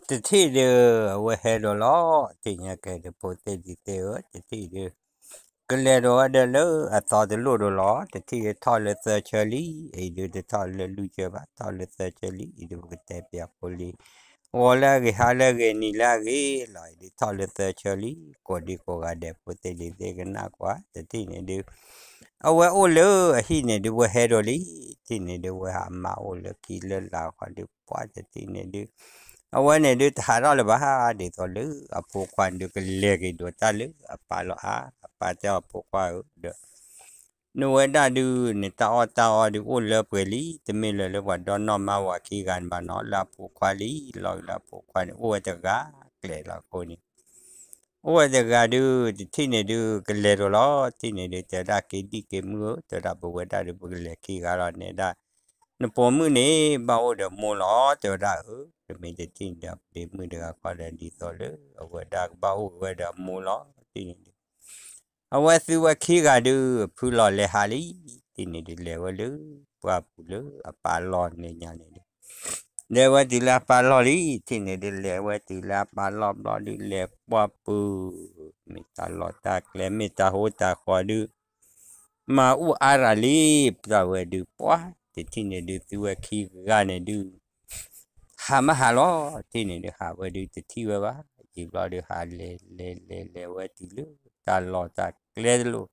တထံၣ်ဒုး အဝဲဟဲဒီးလီၤ, သ့ၣ်ညါကဲဒီးဖိသ့ၣ်လံၤသ့ၣ်ဧၢ, တထံၣ်ဒုး ကလဲၤဒီးဝဲဒီးလၢအသီတလိၣ်ဒီးလီၤ, တထံၣ်ဒုးထီၣ်လၢသၢဆၢလံ, အံၤဒုးတထီၣ်လၢလွံၢ်ဆၢဘၣ်, ထီၣ်လၢသၢဆၢလံ, အံၤဒုးပကတဲပၠးဖိလံ, ဂီၤလၢအဂ့ၤ ဟါလၢအဂ့ၤ နံၤလၢအဂ့ၤလီၤ, အံၤဒုးထီၣ်လၢသၢဆၢလံ, ကိးဒံကိးဂၤဒဲးဖိသ့ၣ်လံၤသ့ၣ်ကနၣ်ကွၢ်, တထံၣ်န့ၣ်ဒုး အဝဲအိၣ်လၢအဟံၣ်န့ၣ်ဒုး ဝဲဟဲဒီးလံ, တထံၣ်န့ၣ်ဒုး ဝဲဟးမၤအိၣ်လၢခံလၢလာ်ဃီဒုး ပှၤတထံၣ်န့ၣ်ဒုး အဝဲန့ၣ်ဒုးတဟးထီၣ်လၢၤဘၣ်, ဒ်သိးလၢအဖိခွါန့ၣ်ဒုး ကလဲၤက့ၤဒိးတၢ်လၢအပၢ်လီၤအါ, အပၢ်တဲအီၤ ဖိခွါဧၢ, ဒီး နဝဲဒၣ်ဒုး နတၢ်အီၣ်တၢ်အီဒုးအိၣ်လၢပှဲၤလံ, တမ့ၢ်လၢၤလၢပှၤဒီနီၢ်မါဝၤခံဂၤန့ၣ်ဘၣ်နီၤ, လၢအဖိခွါလံ, လီၤလၢအဖိခွါန့ၣ် အိၣ်ဝဲတဂၤကျဲၤလီၤအဃိန့ၣ် အိၣ်ဝဲတဂၤဒုး တထံၣ်န့ၣ်ဒုး ကလဲၤဒီးလီၤ, တထံၣ်န့ၣ်ဒုး တဲဝဲဒၣ် က့ၤဒံၣ်က့ၤမုၣ်ဧၢ, တဲဝဲဒၣ် ပဝဲဒၣ်ဒုး ပကလဲၤခံဂၤလီၤ, နဲဒၣ် နပိာ်မုၣ်န့ၣ် ဘၣ်အိၣ်ဒီးမိၢ်လီၤ, တဲဝဲဒၣ်ဧၢ, တမ့ၢ်တထံၣ်န့ၣ်ဒီး ပဒ့မုၣ်တဂၤဃီဒီး ဒ်သိးလၢအဝဲဒၣ်ကဘၣ်အိၣ်က့ၤဝဲဒီးအမိၢ်လီၤ, တထံၣ်န့ၣ်ဒုး အဝဲသုဝဲခံဂၤဒုး ဖုလီၤလဲၤဟးလံ, တထံၣ်န့ၣ်ဒုး လဲၤဝဲလၢပှၢ်ပူၤလၢအပၢ်လီၢ်န့ၣ်ညါန့ၣ်ဒုး လဲၤဝဲတုၤလၢအပၢ်လီၢ်လံ, တထံၣ်န့ၣ်ဒုး လဲၤဝဲတုၤလၢအပၢ်လီၢ်ဘျီဒုး လဲၤပှၢ်ပူၤ, မ့ၢ်တၢ်လီၢ်တၢ်ကျဲ မ့ၢ်တၢ်ဟိတၢ်ဃီဒုး မၤအူအါရၤလံ, ပှၢ်ဝဲဒုး ပှၢ် တထံၣ်န့ၣ်ဒုး သုဝဲခံဂၤန့ၣ်ဒုး ဟးမးဟးလီၤ, တထံၣ်န့ၣ်ဒုး ဟးဝဲဒုး တထံၣ်ဝဲဘၣ်, ယံာ်ဘျီဒုး ဟးလဲၤလဲၤလဲၤလဲၤဝဲတုၤလၢ တၢ်လီၢ်တၢ်ကျဲတလိၣ်,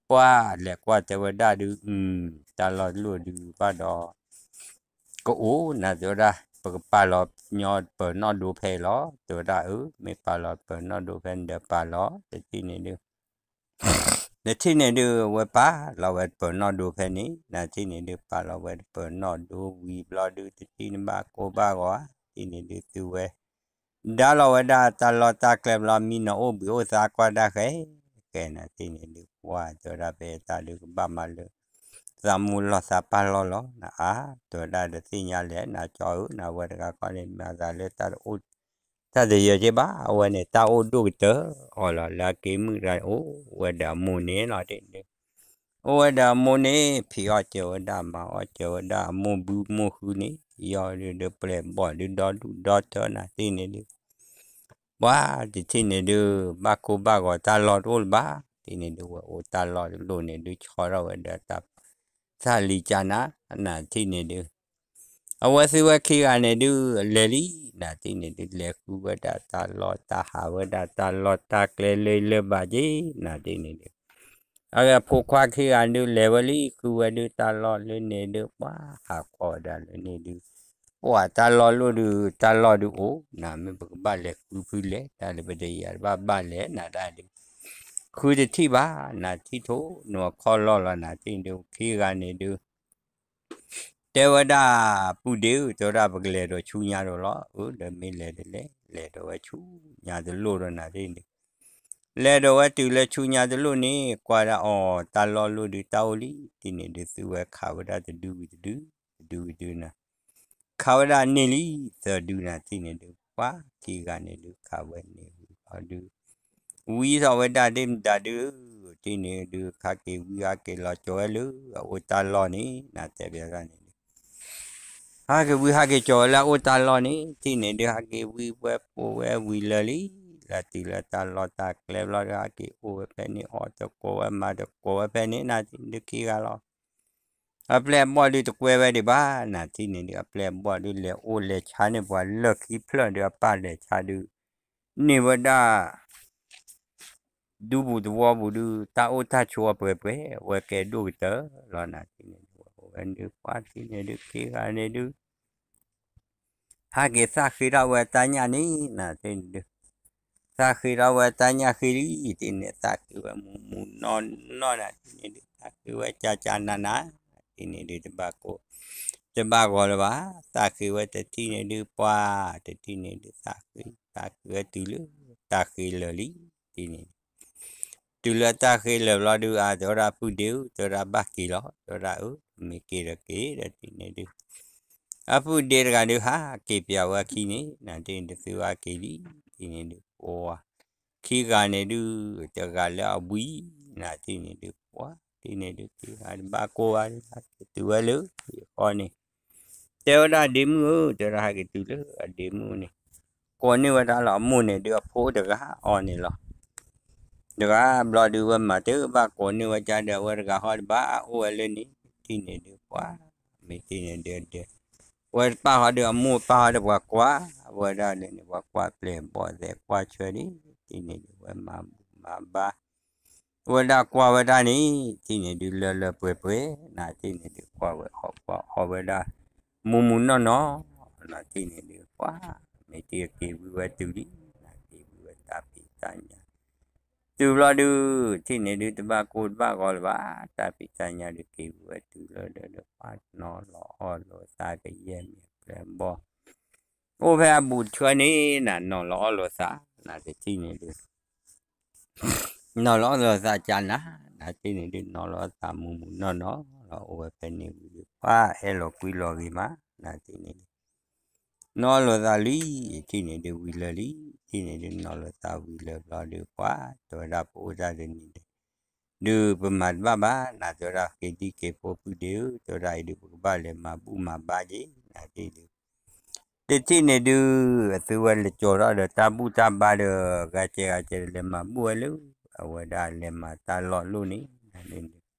ပှၢ်လဲၤကွၢ်တဲဝဲဒၣ်ဒုး တၢ်လီၢ်တလိၣ်ဒုးဘၣ်ဒီး ကအိၣ်နၤ တဲဝဲဒၣ် ပကပာ်လီၤညီပၢၤနီၣ်ဒိဖဲအံၤလီၤ, တဲဝဲဒၣ်အၢ မ့ၢ်ပာ်လီၤပၢၤနီၣ်ဒိဖဲန့ၣ်ဒီးပာ်လီၤ, တထံၣ်န့ၣ်ဒုး တထံၣ်န့ၣ်ဒုး အဝဲပာ်လီၤဝဲပၢၤနီၣ်ဒိဖဲန့ၣ်, နတထံၣ်န့ၣ်ဒုး ပာ်လီၤဝဲပၢၤနီၣ်ဒိဝံၤဘျီဒုး တထံၣ်န့ၣ်ဘၣ်ကိၢ်ဘၣ်ဂီၤဧါ, တထံၣ်န့ၣ်ဒုးသုဝဲ ဒါလီၤဝဲဒၣ်တၢ်လီၢ်တၢ်ကျဲဘျီ မံနီၤအိၣ်ဘှံးအိၣ်သါကွၢ်တၢ်ဃဲ ကဲနတထံၣ်န့ၣ်ဒုး ပှၢ်တဲဝဲဒၣ် ဖဲတၢ်ဒုးကဘၣ်မၤလၢ သးမိၢ်လီၢ်သးပၢ်လီၢ်လီၤ, နအါ တဲဝဲဒၣ် တသ့ၣ်ညါလဲၣ် နကၠီဧၢ, နဝဲတဂၤခီန့ၣ် မၤသးလၢတၢ်တအိၣ် တၢ်တယၢၤက့ဘၣ်, အဝဲန့ၣ် တၢ်အိၣ်ဒိၣ်ကတၢၢ်အီၤလီၤ, လၢအက့ၤမုၣ်တဂၤန့ၣ် အိၣ်ဝဲဒီးအမိၢ်န့ၣ်လီၤ, တထံၣ်န့ၣ်ဒုး အိၣ်ဝဲဒီးအမိၢ်န့ၣ် ဖံးအီၣ်စၢၤဝဲဒၣ် မၤအီၣ်စၢၤဝဲဒၣ် အမိၢ်ဘုမိၢ်ဟုန့ၣ်, ယီၤဒုး ဒုးပျဲၢ်ဘီၣ်ဒုးဒီဒူၣ်ဒီထၢနၤတထံၣ်န့ၣ်ဒုး ပှၤတထံၣ်န့ၣ်ဒုး ဘၣ်ကိၢ်ဘၣ်ဂီၤတၢ်လီၢ်တအိၣ်လၢၤဘၣ်, တထံၣ်န့ၣ်ဒုး ဝဲအိၣ်တၢ်လီၢ်တလိၣ်န့ၣ်ဒုး ဆီထီၣ်ဝဲဒီးတၢ် သးလံၤကၢ်နၤ, နတထံၣ်န့ၣ်ဒုး အဝဲသ့ၣ်ဝဲခံဂၤန့ၣ်ဒုး လဲၤလံ, နတထံၣ်န့ၣ်ဒုး လဲၤဃုဝဲဒၣ်တၢ်လီၢ်တၢ်ဟးဝဲဒၣ်တၢ်လီၢ်တၢ်ကျဲလၢလၢဘၣ်က့, နတထံၣ်န့ၣ်ဒုး အဝဲဖိခွါခံဂၤဒုး လဲၤဝဲလံ ဃုဝဲဒုးတၢ်လီၢ်လၢန့ၣ်ဒုး ပှၤဟးကွၢ်ဝဲဒၣ်လၢန့ၣ်ဒုး ပှၤတၢ်လီၢ်လိၣ်ဒုး တၢ်လီၢ်ဒုးအိၣ်, နမ့ၢ်ပကဘၣ်လဲၤဃုဖုလဲၣ်, တၢ်လၢပတယၤတဘၣ်ဘၣ်လဲၣ် နဒၣ်ဒုး ဃုတထံၣ်ဘၣ်, နတထံၣ်ထိၣ် နဝဲခီၣ်လီၢ်လီၤ နတထံၣ်ဒုး ခံဂၤန့ၣ်ဒုး တဲဝဲဒၣ် ပုၢ်ဒ့ဧၢ, တဲဝဲဒၣ် ပကလဲၤဒီးဆူညါဒီးလီၤ, အၢ ဒီးမ့ၢ်လဲၤဒ်လဲၣ်, လဲၤဒီးဝဲဆူညါတလိၣ်ဒီးနၤတထံၣ်န့ၣ်, လဲၤဒီးဝဲတုၤလၢဆူညါတလိၣ်န့ၣ် ကွၢ်ဒၣ်အီၤ တၢ်လီၢ်လိၣ်ဒုးတၢ်အိၣ်လံ, တထံၣ်န့ၣ်ဒုး သုဝဲခးဝဲဒၣ်တဒုဝံၤတဒု, တဒုဝံၤတဒုနၤ ခးဝဲဒၣ်န့ၢ်လံ သၢဒုနၤ တထံၣ်န့ၣ်ဒုး ပှၤခံဂၤန့ၣ်ဒုး ခးဝဲန့ၢ်ဝံၤအီၤဒုး ဝံထီၣ်ဝဲဒၣ်ဒ့မတၤဒုး, တထံၣ်န့ၣ်ဒုး ဟးက့ၤဝံဟးက့ၤလီၤကၠီၤဝဲလၢ အအိၣ်တၢ်လီၢ်န့ၣ် နတဲဘၣ်န့ၣ်ဒုး ဟးက့ၤဝံဟးက့ၤကၠီၤဝဲလၢအအိၣ်တၢ်လီၢ်န့ၣ် တထံၣ်န့ၣ်ဒုး ဟးက့ၤဝံဝဲပိာ်ဝဲဝံၤလၢာ်လံ, လၢတုၤလၢတၢ်လီၢ်တၢ်ကျဲဘျီဒုး ဟးက့ၤအိၣ်ဝဲဖဲန့ၣ် အီၣ်တကိးဝဲမၤတကိးဝဲဖဲန့ၣ် နတထံၣ်န့ၣ်ဒုး ခံဂၤလီၤ အပျဲၢ်အဘီၣ်ဒုးတကွဲဝဲဒံးဘၣ်, နတထံၣ်န့ၣ်ဒုး အပျဲၢ်အဘီၣ်ဒုးလဲၤအိၣ်လဲၤဆါန့ၢ်ပှၤလၢၢ်ခံဖျၢၣ်ဒုး အပၢ်လဲၤဆါဒုး န့ၢ်ဝဲဒၣ် ဒူပူၤသဝီပူၤဒုး တၢ်အိၣ်တၢ်ဆိးအပှဲၤပှဲၤ အဝဲကဲဒိၣ်ကတၢၢ်လီၤ နတထံၣ်န့ၣ်ဒုး ဝဲအိၣ်ဝဲန့ၣ် ပှၤတထံၣ်န့ၣ်ဒုး ခံဂၤန့ၣ်ဒုး ဟးက့ၤသးဃ့ထီၣ်ဝဲတၢ်ညၣ်န့ၣ် နတထံၣ်န့ၣ်ဒုး သးဃ့ထီၣ်ဝဲတၢ်ညၣ်ဃ့လံ, တထံၣ်န့ၣ် သးဃ့ဝဲမူမူနီၢ်နီၢ် နတထံၣ်န့ၣ်ဒုး သးဃ့ဝဲကၢ်ကၢ်နးနး, တထံၣ်န့ၣ်ဒုး တဘၣ်ကိၢ် တဘၣ်ဂီၤလၢၤဘၣ်, သးဃ့ဝဲတထံၣ်န့ၣ်ဒုး ပှၤ တထံၣ်န့ၣ်ဒုး သးဃ့ သးဃ့ဝဲတုၤလၢ တၢ်ဃ့လၢာ်လံ, တထံၣ်န့ၣ် တုၤလၢတၢ်ဃ့လၢာ်ဘျီဒုး အါ တဲဝဲဒၣ် ပုၢ်ဒ့ဧၢ, တဲဝဲဒၣ် ဘၣ်က့ၤလီၤ, တဲဝဲဒၣ် အၢ မ့ၢ်က့ၤဒီးက့ၤ ဒီးတထံၣ်န့ၣ်ဒုး အပုၢ်ဒ့တဂၤဒုး ဟးက့ၤပၠးဝဲအခံန့ၣ် နတထံၣ်န့ၣ်ဒုး သုဟးက့ၤလံ, တထံၣ်န့ၣ်ဒုး ပှၤ ခံဂၤန့ၣ်ဒုး တဂၤလၢအဝံၤ နတထံၣ်န့ၣ်ဒုး ပှၤ တထံၣ်န့ၣ်ဒုး ခံဂၤတဘၣ်ကိၢ်ဘၣ်ဒုး ဟးက့ၤတုၤဝဲလၢ ယဃီန့ၣ် တဲဝဲဒၣ် ဒ့မုၣ်ဧၢ, တဲဝဲဒၣ် ဟးက့ၤတုၤလၢအဒ့မုၣ်န့ၣ် ကိးန့ၢ်ဝဲဒၣ်လီၤအမိၢ်န့ၣ်ဒုး အဖိအိၣ်တဂၤအီၤန့ၣ်လီၤ. တဂၤဘျီဒုး ဝဲမၤတဘၣ်ကိးန့ၢ်ဝဲကဒီး အဝဲတဂၤဃီတဘၣ်အိၣ်ဝဲလၢန့ၣ် ထံၣ်န့ၢ်ဒုးပှၤ မ့ၢ်ထံၣ်န့ၢ်ဒုး ဝဲတပၣ်ဃီဒီး အမိၢ်ပၣ်ဃီဒီး ပှၤကွၢ်ဝဲဒၣ်လၢန့ၣ် ပှၤကွၢ်ပျဲၢ်ဘီၣ်သဲးကွၢ်ဆၢဒ် ထံၣ်န့ၢ်ဒုး ဝဲမၤဘူၣ်မၤဘါ ဝဲဒၣ်ကွၢ်ဝဲဒၣ်န့ၣ် ထံၣ်န့ၢ်ဒုးလၢလၢပှဲၤပှဲၤ နၤထံၣ်န့ၢ်ဒုးကွၢ်ဝဲအီၣ်ကွၢ်အီဝဲဒၣ် မူးမူးနီၢ်နီၢ် နၤထံၣ်န့ၢ်ဒုးပှၤ မ့ၢ်ထံၣ်က့ၤဝံၤဝဲတုၤလံ နၤက့ၤဝံၤဝဲတၢ်ဖံးတၢ်ညၣ် တုၤဘျီဒုး ထံၣ်န့ၢ်ဒုးတဘၣ်ကိၢ်တဘၣ်ဂီၤလၢၤဘၣ် တၢ်ဖံးတၢ်ညၣ်ဒုးက့ၤဝံၤဝဲတုၤလၢဒီးပှၤနီၤလီၤအီၣ်လိာ်သးကယဲၢ်မ့ၢ်ပျဲၢ်ဘီၣ် အိၣ်ဖဲအဘူးထွဲန့ၣ် နၤနီၤလီၤအီၣ်လိာ်သး နၤတထံၣ်န့ၢ်ဒုး နီၤလီၤအီၣ်လိာ်သးကနၤ နၤထံၣ်န့ၢ်ဒုးနီၤလီၤသးမူးမူးနီၢ်နီၢ်လီၤ အိၣ်ဝဲဖဲန့ၣ်ဝံၤဒုး ပှၤအဲၣ်လီၤကွံလီၤဂ့ၤမး နၤထံၣ်န့ၢ်ဒုး နီၤလီၤသးလံ ထံၣ်န့ၢ်ဒုးဝံၤလၢာ်လံ ထံၣ်န့ၢ်ဒုးနီၤလီၤသးဝံၤလၢာ်ဘျီဒုး ပှၤတဲဝဲဒၣ်ပအိၣ်တၢ်တနံၤန့ၣ် ဒုးပမၤတဘၣ်ဘၣ် နၤတဲဝဲဒၣ်က့ၤဒံက့ၤဖိဖုဒ့ဧၢ တဲဝဲဒၣ်အံၤဒုး ပကဘၣ်လဲၤမၤဘူၣ်မၤဘါက့ၤ နၤထံၣ်ဒုး တထံၣ်န့ၢ်ဒုး အသုဝဲလဲၤကၠီၤထီၣ်ဒီးတၢ်ဘူၣ်တၢ်ဘါဒီး ဂၤကဲဂၤကဲလဲၤမၤဘူၣ်ဝဲလၢ အဝဲဒၣ်လဲၤမၤတၢ်လီၢ်လိၣ်န့ၣ် နၤထံၣ်န့ၢ်ဒုး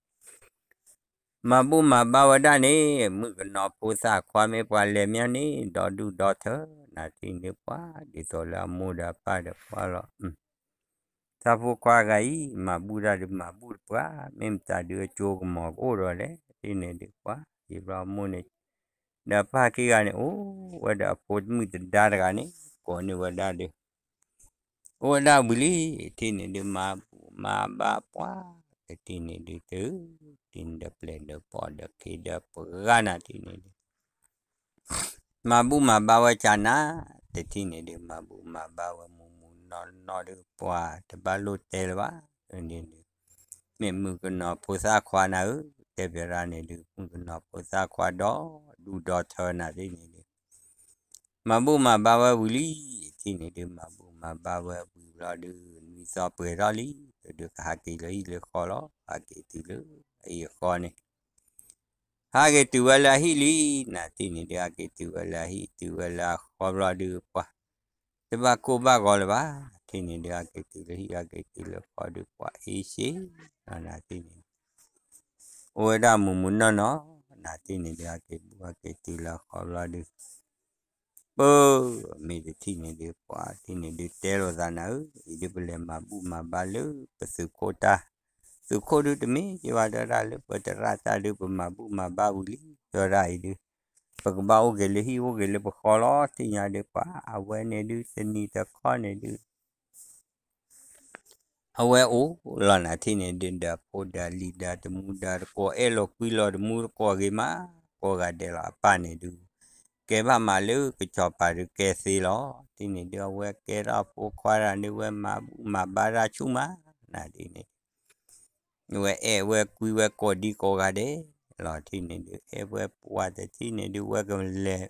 မၤဘူၣ်မၤဘါဝဲဒၣ်န့ၣ် မုၣ်ကနီၤဖိသၣ်ခွါမ့ၢ်ပှၤလဲၤမၠၢ်န့ၣ် ဒီဒူၣ်ဒီထၢ နၤထံၣ်န့ၢ်ဒုးပှၤ ဒ်သိးလၢအမိၢ်ဒီးအပၢ်ဒီးပှၤလီၤ သးဖိခွါဂၤအံၤ မၤဘူၣ်တၢ်ဒုးမၤဘူၣ်တပှၢ် မ့ၢ်မတၤဒုးအကၠိကမီၤကအိၣ်ဒီးလဲၣ် ထံၣ်န့ၢ်ဒုးပှၤ ယံာ်ဘျီအမိၢ်န့ၣ် ဒီးပၢ်ခံဂၤန့ၣ် အိၣ်ဝဲဒီးအဖိတမုၣ်တဒါတဂၤန့ၣ် ကိးန့ၢ်ဝဲဒၣ်ဒုး အိၣ်ဝဲဒၣ်ဝံၤလံ ထံၣ်န့ၢ်ဒုးမၤဘူၣ်မၤဘါပှၤ တထံၣ်န့ၢ်ဒုးတုၤ ထံၣ်န့ၢ်ဒီးပျဲၢ်ဒီးဘီၣ်ဒီးခ့ဒီးပှၤဂၤနၤထံၣ်န့ၢ်ဒုး မၤဘူၣ်မၤဘါဝဲကနၤ တထံၣ်န့ၢ်ဒုး မၤဘူၣ်မၤဘါဝဲမူးမူးနီၢ်နီၢ်ဒုး ပှၤတဘၣ်လိၣ်တဲလၢၤဘၣ် ဒ်န့ၣ်ဒုး မ့ၢ်မုၣ်ကနီၤဖိသၣ်ခွါနၤဧၢ တဲဖဲရၣ်န့ၣ်ဒုး မုၣ်ကနီၤဖိသၣ်ခွါဒီဒူၣ်ဒီထၢနၤထံၣ်န့ၢ်ဒုး မၤဘူၣ်မၤဘါဝဲဝံၤလံ ထံၣ်န့ၢ်ဒုး မၤဘူၣ်မၤဘါဝဲဝံၤဘျီဒုး နွံသီပှဲၤထီၣ်လံ ဒုးကဟးက့ၤလၢဟံၣ်လၢဃီလီၤ ဟးက့ၤတုၤလၢအဟံၣ်အဃီန့ၣ် ဟးက့ၤတုၤဝဲလၢအဟံၣ်လံ နၤထံၣ်န့ၢ်ဒုး ဟးက့ၤတုၤဝဲလၢအဟံၣ် တုၤဝဲလၢအဃီဘျီဒုး ပှၤ တဘၣ်ကိၢ်ဘၣ်ဂီၤလၢၤဘၣ် ထံၣ်န့ၢ်ဒုး ဟးက့ၤတုၤလၢဟံၣ် ဟးက့ၤတုၤလၢဃီဒုး ပှၤအ့ၣ်ဆ့ နၤထံၣ်န့ၢ် အိၣ်ဝဲဒၣ်မူးမူးနီၢ်နီၢ် နၤထံၣ်န့ၢ်ဒုး ဟးက့ၤဘူၣ် ဟးက့ၤတုၤလၢဃီဘျီဒုး ပၢ် မ့ၢ်တထံၣ်န့ၢ်ဒုး ပှၤထံၣ်န့ၢ်ဒုး တဲလိာ်သးနၤဧၢ အံၤဒုးပလဲၤမၤဘူၣ်မၤဘါလၢ ပသုးခိၣ်တၢ် သုးခိၣ်ဒုးတမ့ၢ်က့ၤဘၣ် တဲဝဲဒၣ်လၢပသရၣ်တၢ်ဒုး ပမၤဘူၣ်မၤဘါဝံၤလံ တဲဝဲဒၣ်အံၤဒုး ပကဘၣ်အိၣ်က့ၤလၢဟံၣ် အိၣ်က့ၤလၢပဃီလီၤ ထံၣ်ညါဒုး ပှၤ အဝဲန့ၣ်ဒုး တနံၤတခီန့ၣ်ဒုး အဝဲအိၣ်လီၤနၤထံၣ်န့ၣ်ဒုး ဒီးဖိဒီးလံၤဒီးတမူဒီးတကိး အဲၣ်လီၤကွံလီၤတမူတကိးဂ့ၤမး ကိးဂၤဒဲးလီၤ အပၢ်န့ၣ်ဒုး ကဲဘၣ်မးလၢကစီၤပၤဒုးကဲသ့လီၤ ထံၣ်န့ၣ်ဒုး အဝဲကဲထီၣ်ဖိခွါတဂၤန့ၣ် ဝဲမၤဘူၣ်မၤဘါတၢ်ဆူၣ်မး နၤဒ်န့ၣ် ဝဲအဲၣ်ဝဲကွံဝဲကိးဒံကိးဂၤဒဲးလီၤ ထံၣ်န့ၣ်ဒုး အဲၣ်ဝဲပှၤတထံၣ်န့ၣ်ဒုး ဝဲကလဲၤ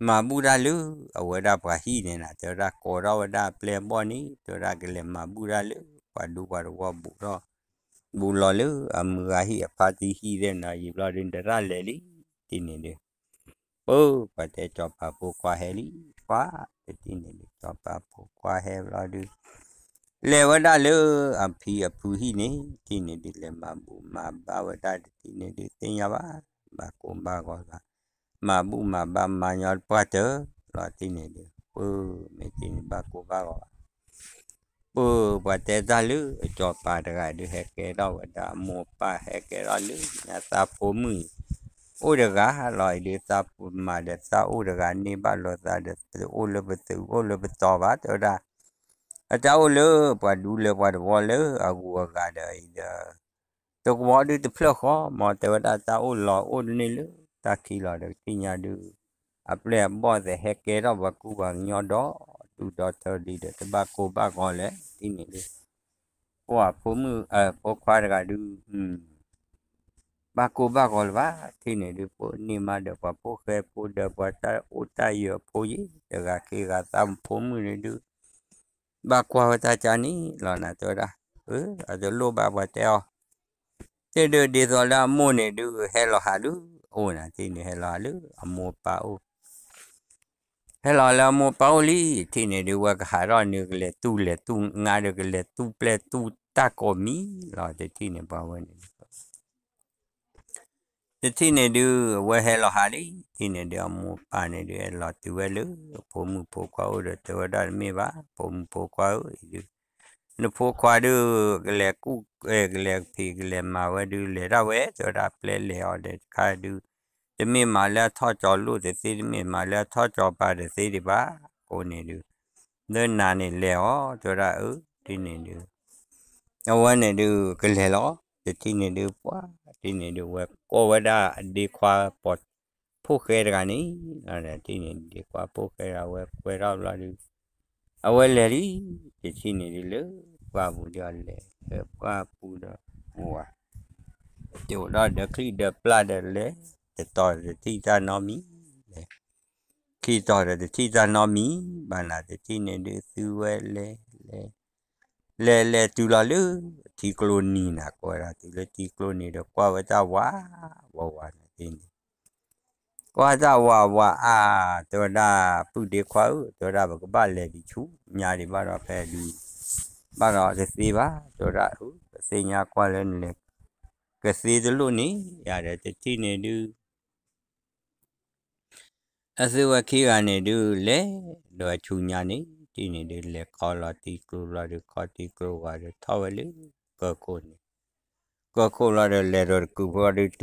မၤဘူၣ်တၢ်လၢ အဝဲဒၣ်ပှၤဟံၣ်န့ၣ်နၤ တဲဝဲဒၣ်ကိးထီၣ်ဝဲဒၣ်အပျဲၢ်အဘီၣ်န့ၣ် တဲဝဲဒၣ်ကလဲၤမၤဘူၣ်တၢ်လၢ ပှၤဒူပှၤတဝီဘူးထီၣ် ဘူးလီၤလၢအမုၢ်ဂၤဟံၣ်အဖါတံၢ်ဟံၣ်သ့ၣ်နၤ ယံာ်ဘျီဒုး တရၣ်လဲၤလံ ထံၣ်န့ၣ်ဒုး ပၢ် ပှၤတဲစီၤပၤဖိခွါဟဲလံ ပှၤ တထံၣ်န့ၣ်ဒုး စီၤပၤဖိခွါဟဲဘျီဒုး လဲၤဝဲဒၣ်လၢအဖံအဖုဟံၣ်န့ၣ် ထံၣ်န့ၣ်ဒုး လဲၤမၤဘူၣ်မၤဘါဝဲဒၣ် တထံၣ်န့ၣ်ဒုး သ့ၣ်ညါဘၣ် ဘၣ်ကိၢ်ဘၣ်ဂီၤဘၣ် မၤဘူၣ်မၤဘါမၤညီတပှၢ်တၢၢ်လီၤ ထံၣ်န့ၣ်ဒုး ပၢ် မ့ၢ်ထံၣ်န့ၣ်ဘၣ်ကိၢ်ဘၣ်ဂီၤဘၣ် ပၢ် ပှၤတဲတၢ်လၢအစီၤပၤတဂၤဒုး ဟဲကဲထီၣ်ဝဲဒၣ်အမိၢ်အပၢ် ဟဲကဲထီၣ်လၢညါသးဖိမုၣ် အိၣ်တဂၤလီၤ အံၤဒုး သးပမၤဒီးသးအိၣ်တဂၤန့ၢ်ဘၣ်လိာ်သးဒီး တအိၣ်လၢပသုး အိၣ်လၢပတီၤဘၣ် တဲဝဲဒၣ် အတၢ်အိၣ်လၢပှၤဒူလၢပှၤတဝီလၢအဂုၤအဂၤဒီးအံၤဒီး တကဝီၤဒုးတဖျၢၣ်ဃီ မ်တဲဝဲဒၣ်တၢ်အိၣ်လီၤအိၣ်တန့ၢ်လၢတၢ်ခံလီၤဒီး ကသ့ၣ်ညါဒုး အပျဲၢ်အဘီၣ်သ့ၣ်ဟဲကဲထီၣ်ပှၤကူပှၤကညီဒီး ဒူၣ်ဒီထၢဒံးဒီး တဘၣ်ကိၢ်ဘၣ်ဂီၤလဲၣ် ထံၣ်န့ၣ်ဒုး ပှၤဖိမုၣ် ဖိခွါတဂၤဒုး ဘၣ်ကိၢ်ဘၣ်ဂီၤလၢၤဘၣ် ထံၣ်န့ၣ်ဒုး ပှၤန့ၢ်မးဒီးပှၤဖိဃဲဖိဒီးပှၤတၢ်အိၣ်တၢ်ယၢၤအဖိယ့ၣ် တဂၤခံဂၤသးဖိမုၣ်န့ၣ်ဒုး ဘၣ်ကွၢ်ဝဲတၢ်ကါန့ၣ်လီၤ နၤတဲဝဲဒၣ် အတလိၣ်ဘၣ်ပှၤတဲအီၤ တဒုးဒ်သိးလၢအမိၢ်န့ၣ်ဒုး ဟဲလီၤဟးလၢအအိၣ်နၤ ထံၣ်န့ၣ်ဟဲလီၤဟးလၢအမိၢ်ပၢ်အိၣ် ဟဲလီၤလၢအမိၢ်ပၢ်အိၣ်လံ, တထံၣ်န့ၣ်ဒုး ဝဲကဟးထီၣ်န့ၣ် ကလဲၤတူၢ်လဲၤတူၢ်ငါဒီး ကလဲၤတူၢ်ပျဲၢ်တူၢ်တၢ်ကိးမံၤလီၤ. တထံၣ်န့ၣ်ပှၤဝဲန့ၣ် တထံၣ်န့ၣ်ဒုး အဝဲဟဲလီၤဟးလံ, တထံၣ်န့ၣ်ဒုး အမိၢ်ပၢ်န့ၣ်ဒုး ဟဲလီၤတုၤဝဲလၢ ဖိမုၣ်ဖိခွါအိၣ်ဒီး တဲဝဲဒၣ်တမ့ၢ်ဘၣ်, ဖိမုၣ်ဖိခွါဧၢ, နဖိခွါဒုး ကလဲၤကူၣ် ကလဲၤဖံး ကလဲၤမၤဝဲဒုး လဲၤဒၣ်ဝဲ, တဲဝဲဒၣ်ပျဲလဲၤအီၤဒီးတခါဒုး တမ့ၢ်မၤလၢအထီၣ်ကၠီၤလိၣ်တသ့, တမ့ၢ်မၤလၢအထီၣ်ကၠီၤပၤတသ့ဒံးဘၣ်, အဃိန့ၣ်ဒုး လၢနၤန့ၣ်လဲၤအီၤ တဲဝဲဒၣ်အၢ, တထံၣ်န့ၣ်ဒုး အဝဲန့ၣ်ဒုး ကလဲၤလီၤ, တထံၣ်န့ၣ်ဒုး ပှၤ တထံၣ်န့ၣ်ဒုး ဝဲကိးဝဲဒၣ်အဒ့ခွါပိာ် ဖိၣ်ဃဲတဂၤန့ၣ်, တထံၣ်န့ၣ် ဒ့ခွါဖိၣ်ဃဲတဂၤ ဝဲကွဲထီၣ်ဘျီဒုး အဝဲလဲၤလံ, တထံၣ်န့ၣ်ဒုး လၢပှၢ်ပူၤဒီးလဲၤ လၢပှၢ်ပူၤဒီး ဝၤ ကၠိဒီးဒီးချံၣ်ဒီးပျၢ်ဒီးလဲၤ တတီၤတထံၣ်တၢ်နီတမံၤလဲၣ်, ခံတီၤဒီးတထံၣ်တၢ်နီတမံၤဘၣ်နၤ, တထံၣ်န့ၣ်ဒုး သုဝဲလဲၤ လဲၤ လဲၤလဲၤတုၤလီၤလၢ ထံကျိနံၤနၤ, ကွၢ်ဝဲဒၣ်တုၤလၢထံကျိနံၤဒီး ကွၢ်ဝဲတၢ်ဝး ဝးဝးနၤဒ်န့ၣ် ကွၢ်တၢ်ဝးဝးအါ, တဲဝဲဒၣ် ပုၢ်ဒ့ခွါဧၢ, တဲဝဲဒၣ် ပကဘၣ်လဲၤဒံးဆူညါဒံးဘၣ်ဒီး ဖဲဒုး ဘၣ်ဒီးတသ့ဘၣ်, တဲဝဲဒၣ် အၢ ပသ့ၣ်ညါကွၢ်လၢနလဲၤ ကသ့တလိၣ်န့ၣ် ယၤဒီးတထံၣ်န့ၣ်ဒုး အသုဝဲခံဂၤန့ၣ်ဒုး လဲၤဒီးဆူညါန့ၣ် တထံၣ်န့ၣ်ဒုး လဲၤခီလီၤထံကျိဘျီဒုး ခီထံကျိဝံၤဒီး ထီၣ်ဝဲလၢကၢၢ်ခိၣ်န့ၣ်, ကၢၢ်ခိၣ်ဘျီဒီး လဲၤဒီးတကုးဘျီဒုး တုၤလၢ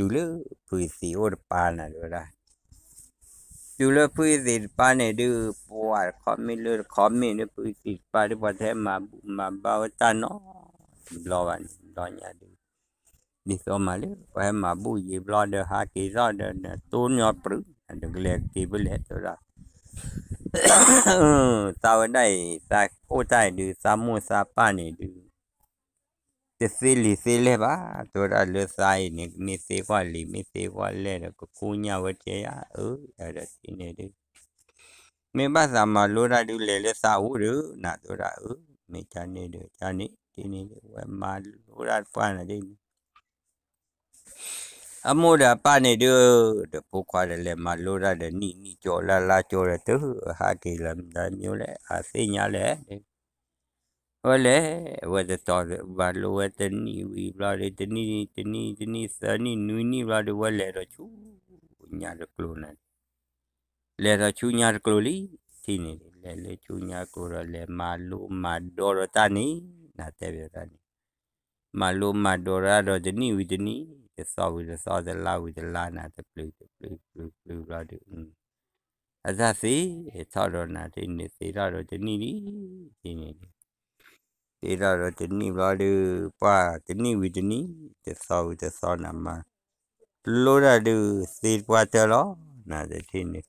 ဖုယသံးအိၣ်တပၤနၤ တဲဝဲဒၣ် တုၤလၢဖုယသံးတပၤန့ၣ်ဒုး ပှၤတခီမ့ၢ်လၢတခီမ့ၢ်ဒုး ဖုယသံးတပၤဒုး ပှၤတဟဲမၤဘူၣ်မၤဘါဝဲတၢ်နီတဘျီဘၣ်န့ၣ် ဘျီညါဒုး ဒ်သိးမးလၢ ပှၤဟဲမၤဘူၣ်ယံာ်ဘျီဒီး ဟးက့ၤထီၣ်ဒီး တိၢ်ညီပြူၤ ဒီးကလဲၤက့ၤဖဲလဲၣ် တဲဝဲဒၣ် သးဝဲဒၣ်အံၤ သးအိၣ်တၢ်အံၤဒုး သးမိၢ်သးပၢ်န့ၣ်ဒုး တသ့လံာ်သ့လဲၢ်ဘၣ်, တဲဝဲဒၣ်လၢသးအံၤန့ၣ် မ့ၢ်သ့ကွၢ်လံာ် မ့ၢ်သ့ကွၢ်လဲၢ်ဒီး ကကိညၢ်ဝဲကဲယါ, အၢ ယၤဒီးတထံၣ်န့ၣ်ဒုး မ့ၢ်ဘၣ်သးမၤလိတၢ်ဒုး လဲၤလၢသးအအိၣ်ဒီး နၤ တဲဝဲဒၣ် အၢ မ့ၢ်ကန့ၣ်ဒီး ကန့ၣ် တထံၣ်န့ၣ်ဒုး ဝဲမၤလိတၢ်တပှၢ်နၤဒ်န့ၣ် အမိၢ်ဒီးအပၢ်န့ၣ်ဒုး ဒီးဖိခွါဒီးလဲၤမၤလိတၢ်ဒီး နံၣ်နံၣ်ကၠိလါလါကၠိဒီး တုၤဟးက့ၤလၢမတၤမံၤလဲၣ် အသ့ၣ်ညါလဲၣ်, ဝဲလဲၤ ဝဲတတီၤ မၤလိဝဲတနံၣ်ဝံၤဘျီဒီး တနံၣ် တနံၣ် တနံၣ် သၢနံၣ် နွံနံၣ်ဘျီဒီး ဝဲလဲၤဒီးဆူညါတကျိၤန့ၣ် လဲၤဒီးဆူညါတကျိၤလံ, တထံၣ်န့ၣ် လဲၤလၢဆူညါတကျိၤဒီး လဲၤမၤလိမၤဒိးဒီးတၢ်န့ၣ် နၤတဲဘၣ်တၢ်န့ၣ် မၤလိမၤဒိးတၢ်ဒီးတနံၣ်ဝံၤတနံၣ်, တသီဝံၤတသီ, တလါဝံၤတလါနၤ, တပျုၤတပျုၤ ပျုၤပျုၤဘျီဒီး အတၢ်သ့ထီၣ်ဒီးနၤ တထံၣ်န့ၣ် သ့ထီၣ်ဒီးတနံၣ်လံ, တထံၣ်န့ၣ် သ့ထီၣ်ဒီးတနံၣ်ဘျီဒီး ပှၤတနံၣ်ဝံၤတနံၣ်, တသီဝံၤတသီနၤ, မၤလိတၢ်ဒုး သ့ပှၢ်တၢၢ်လီၤ, နၤတထံၣ်န့ၣ်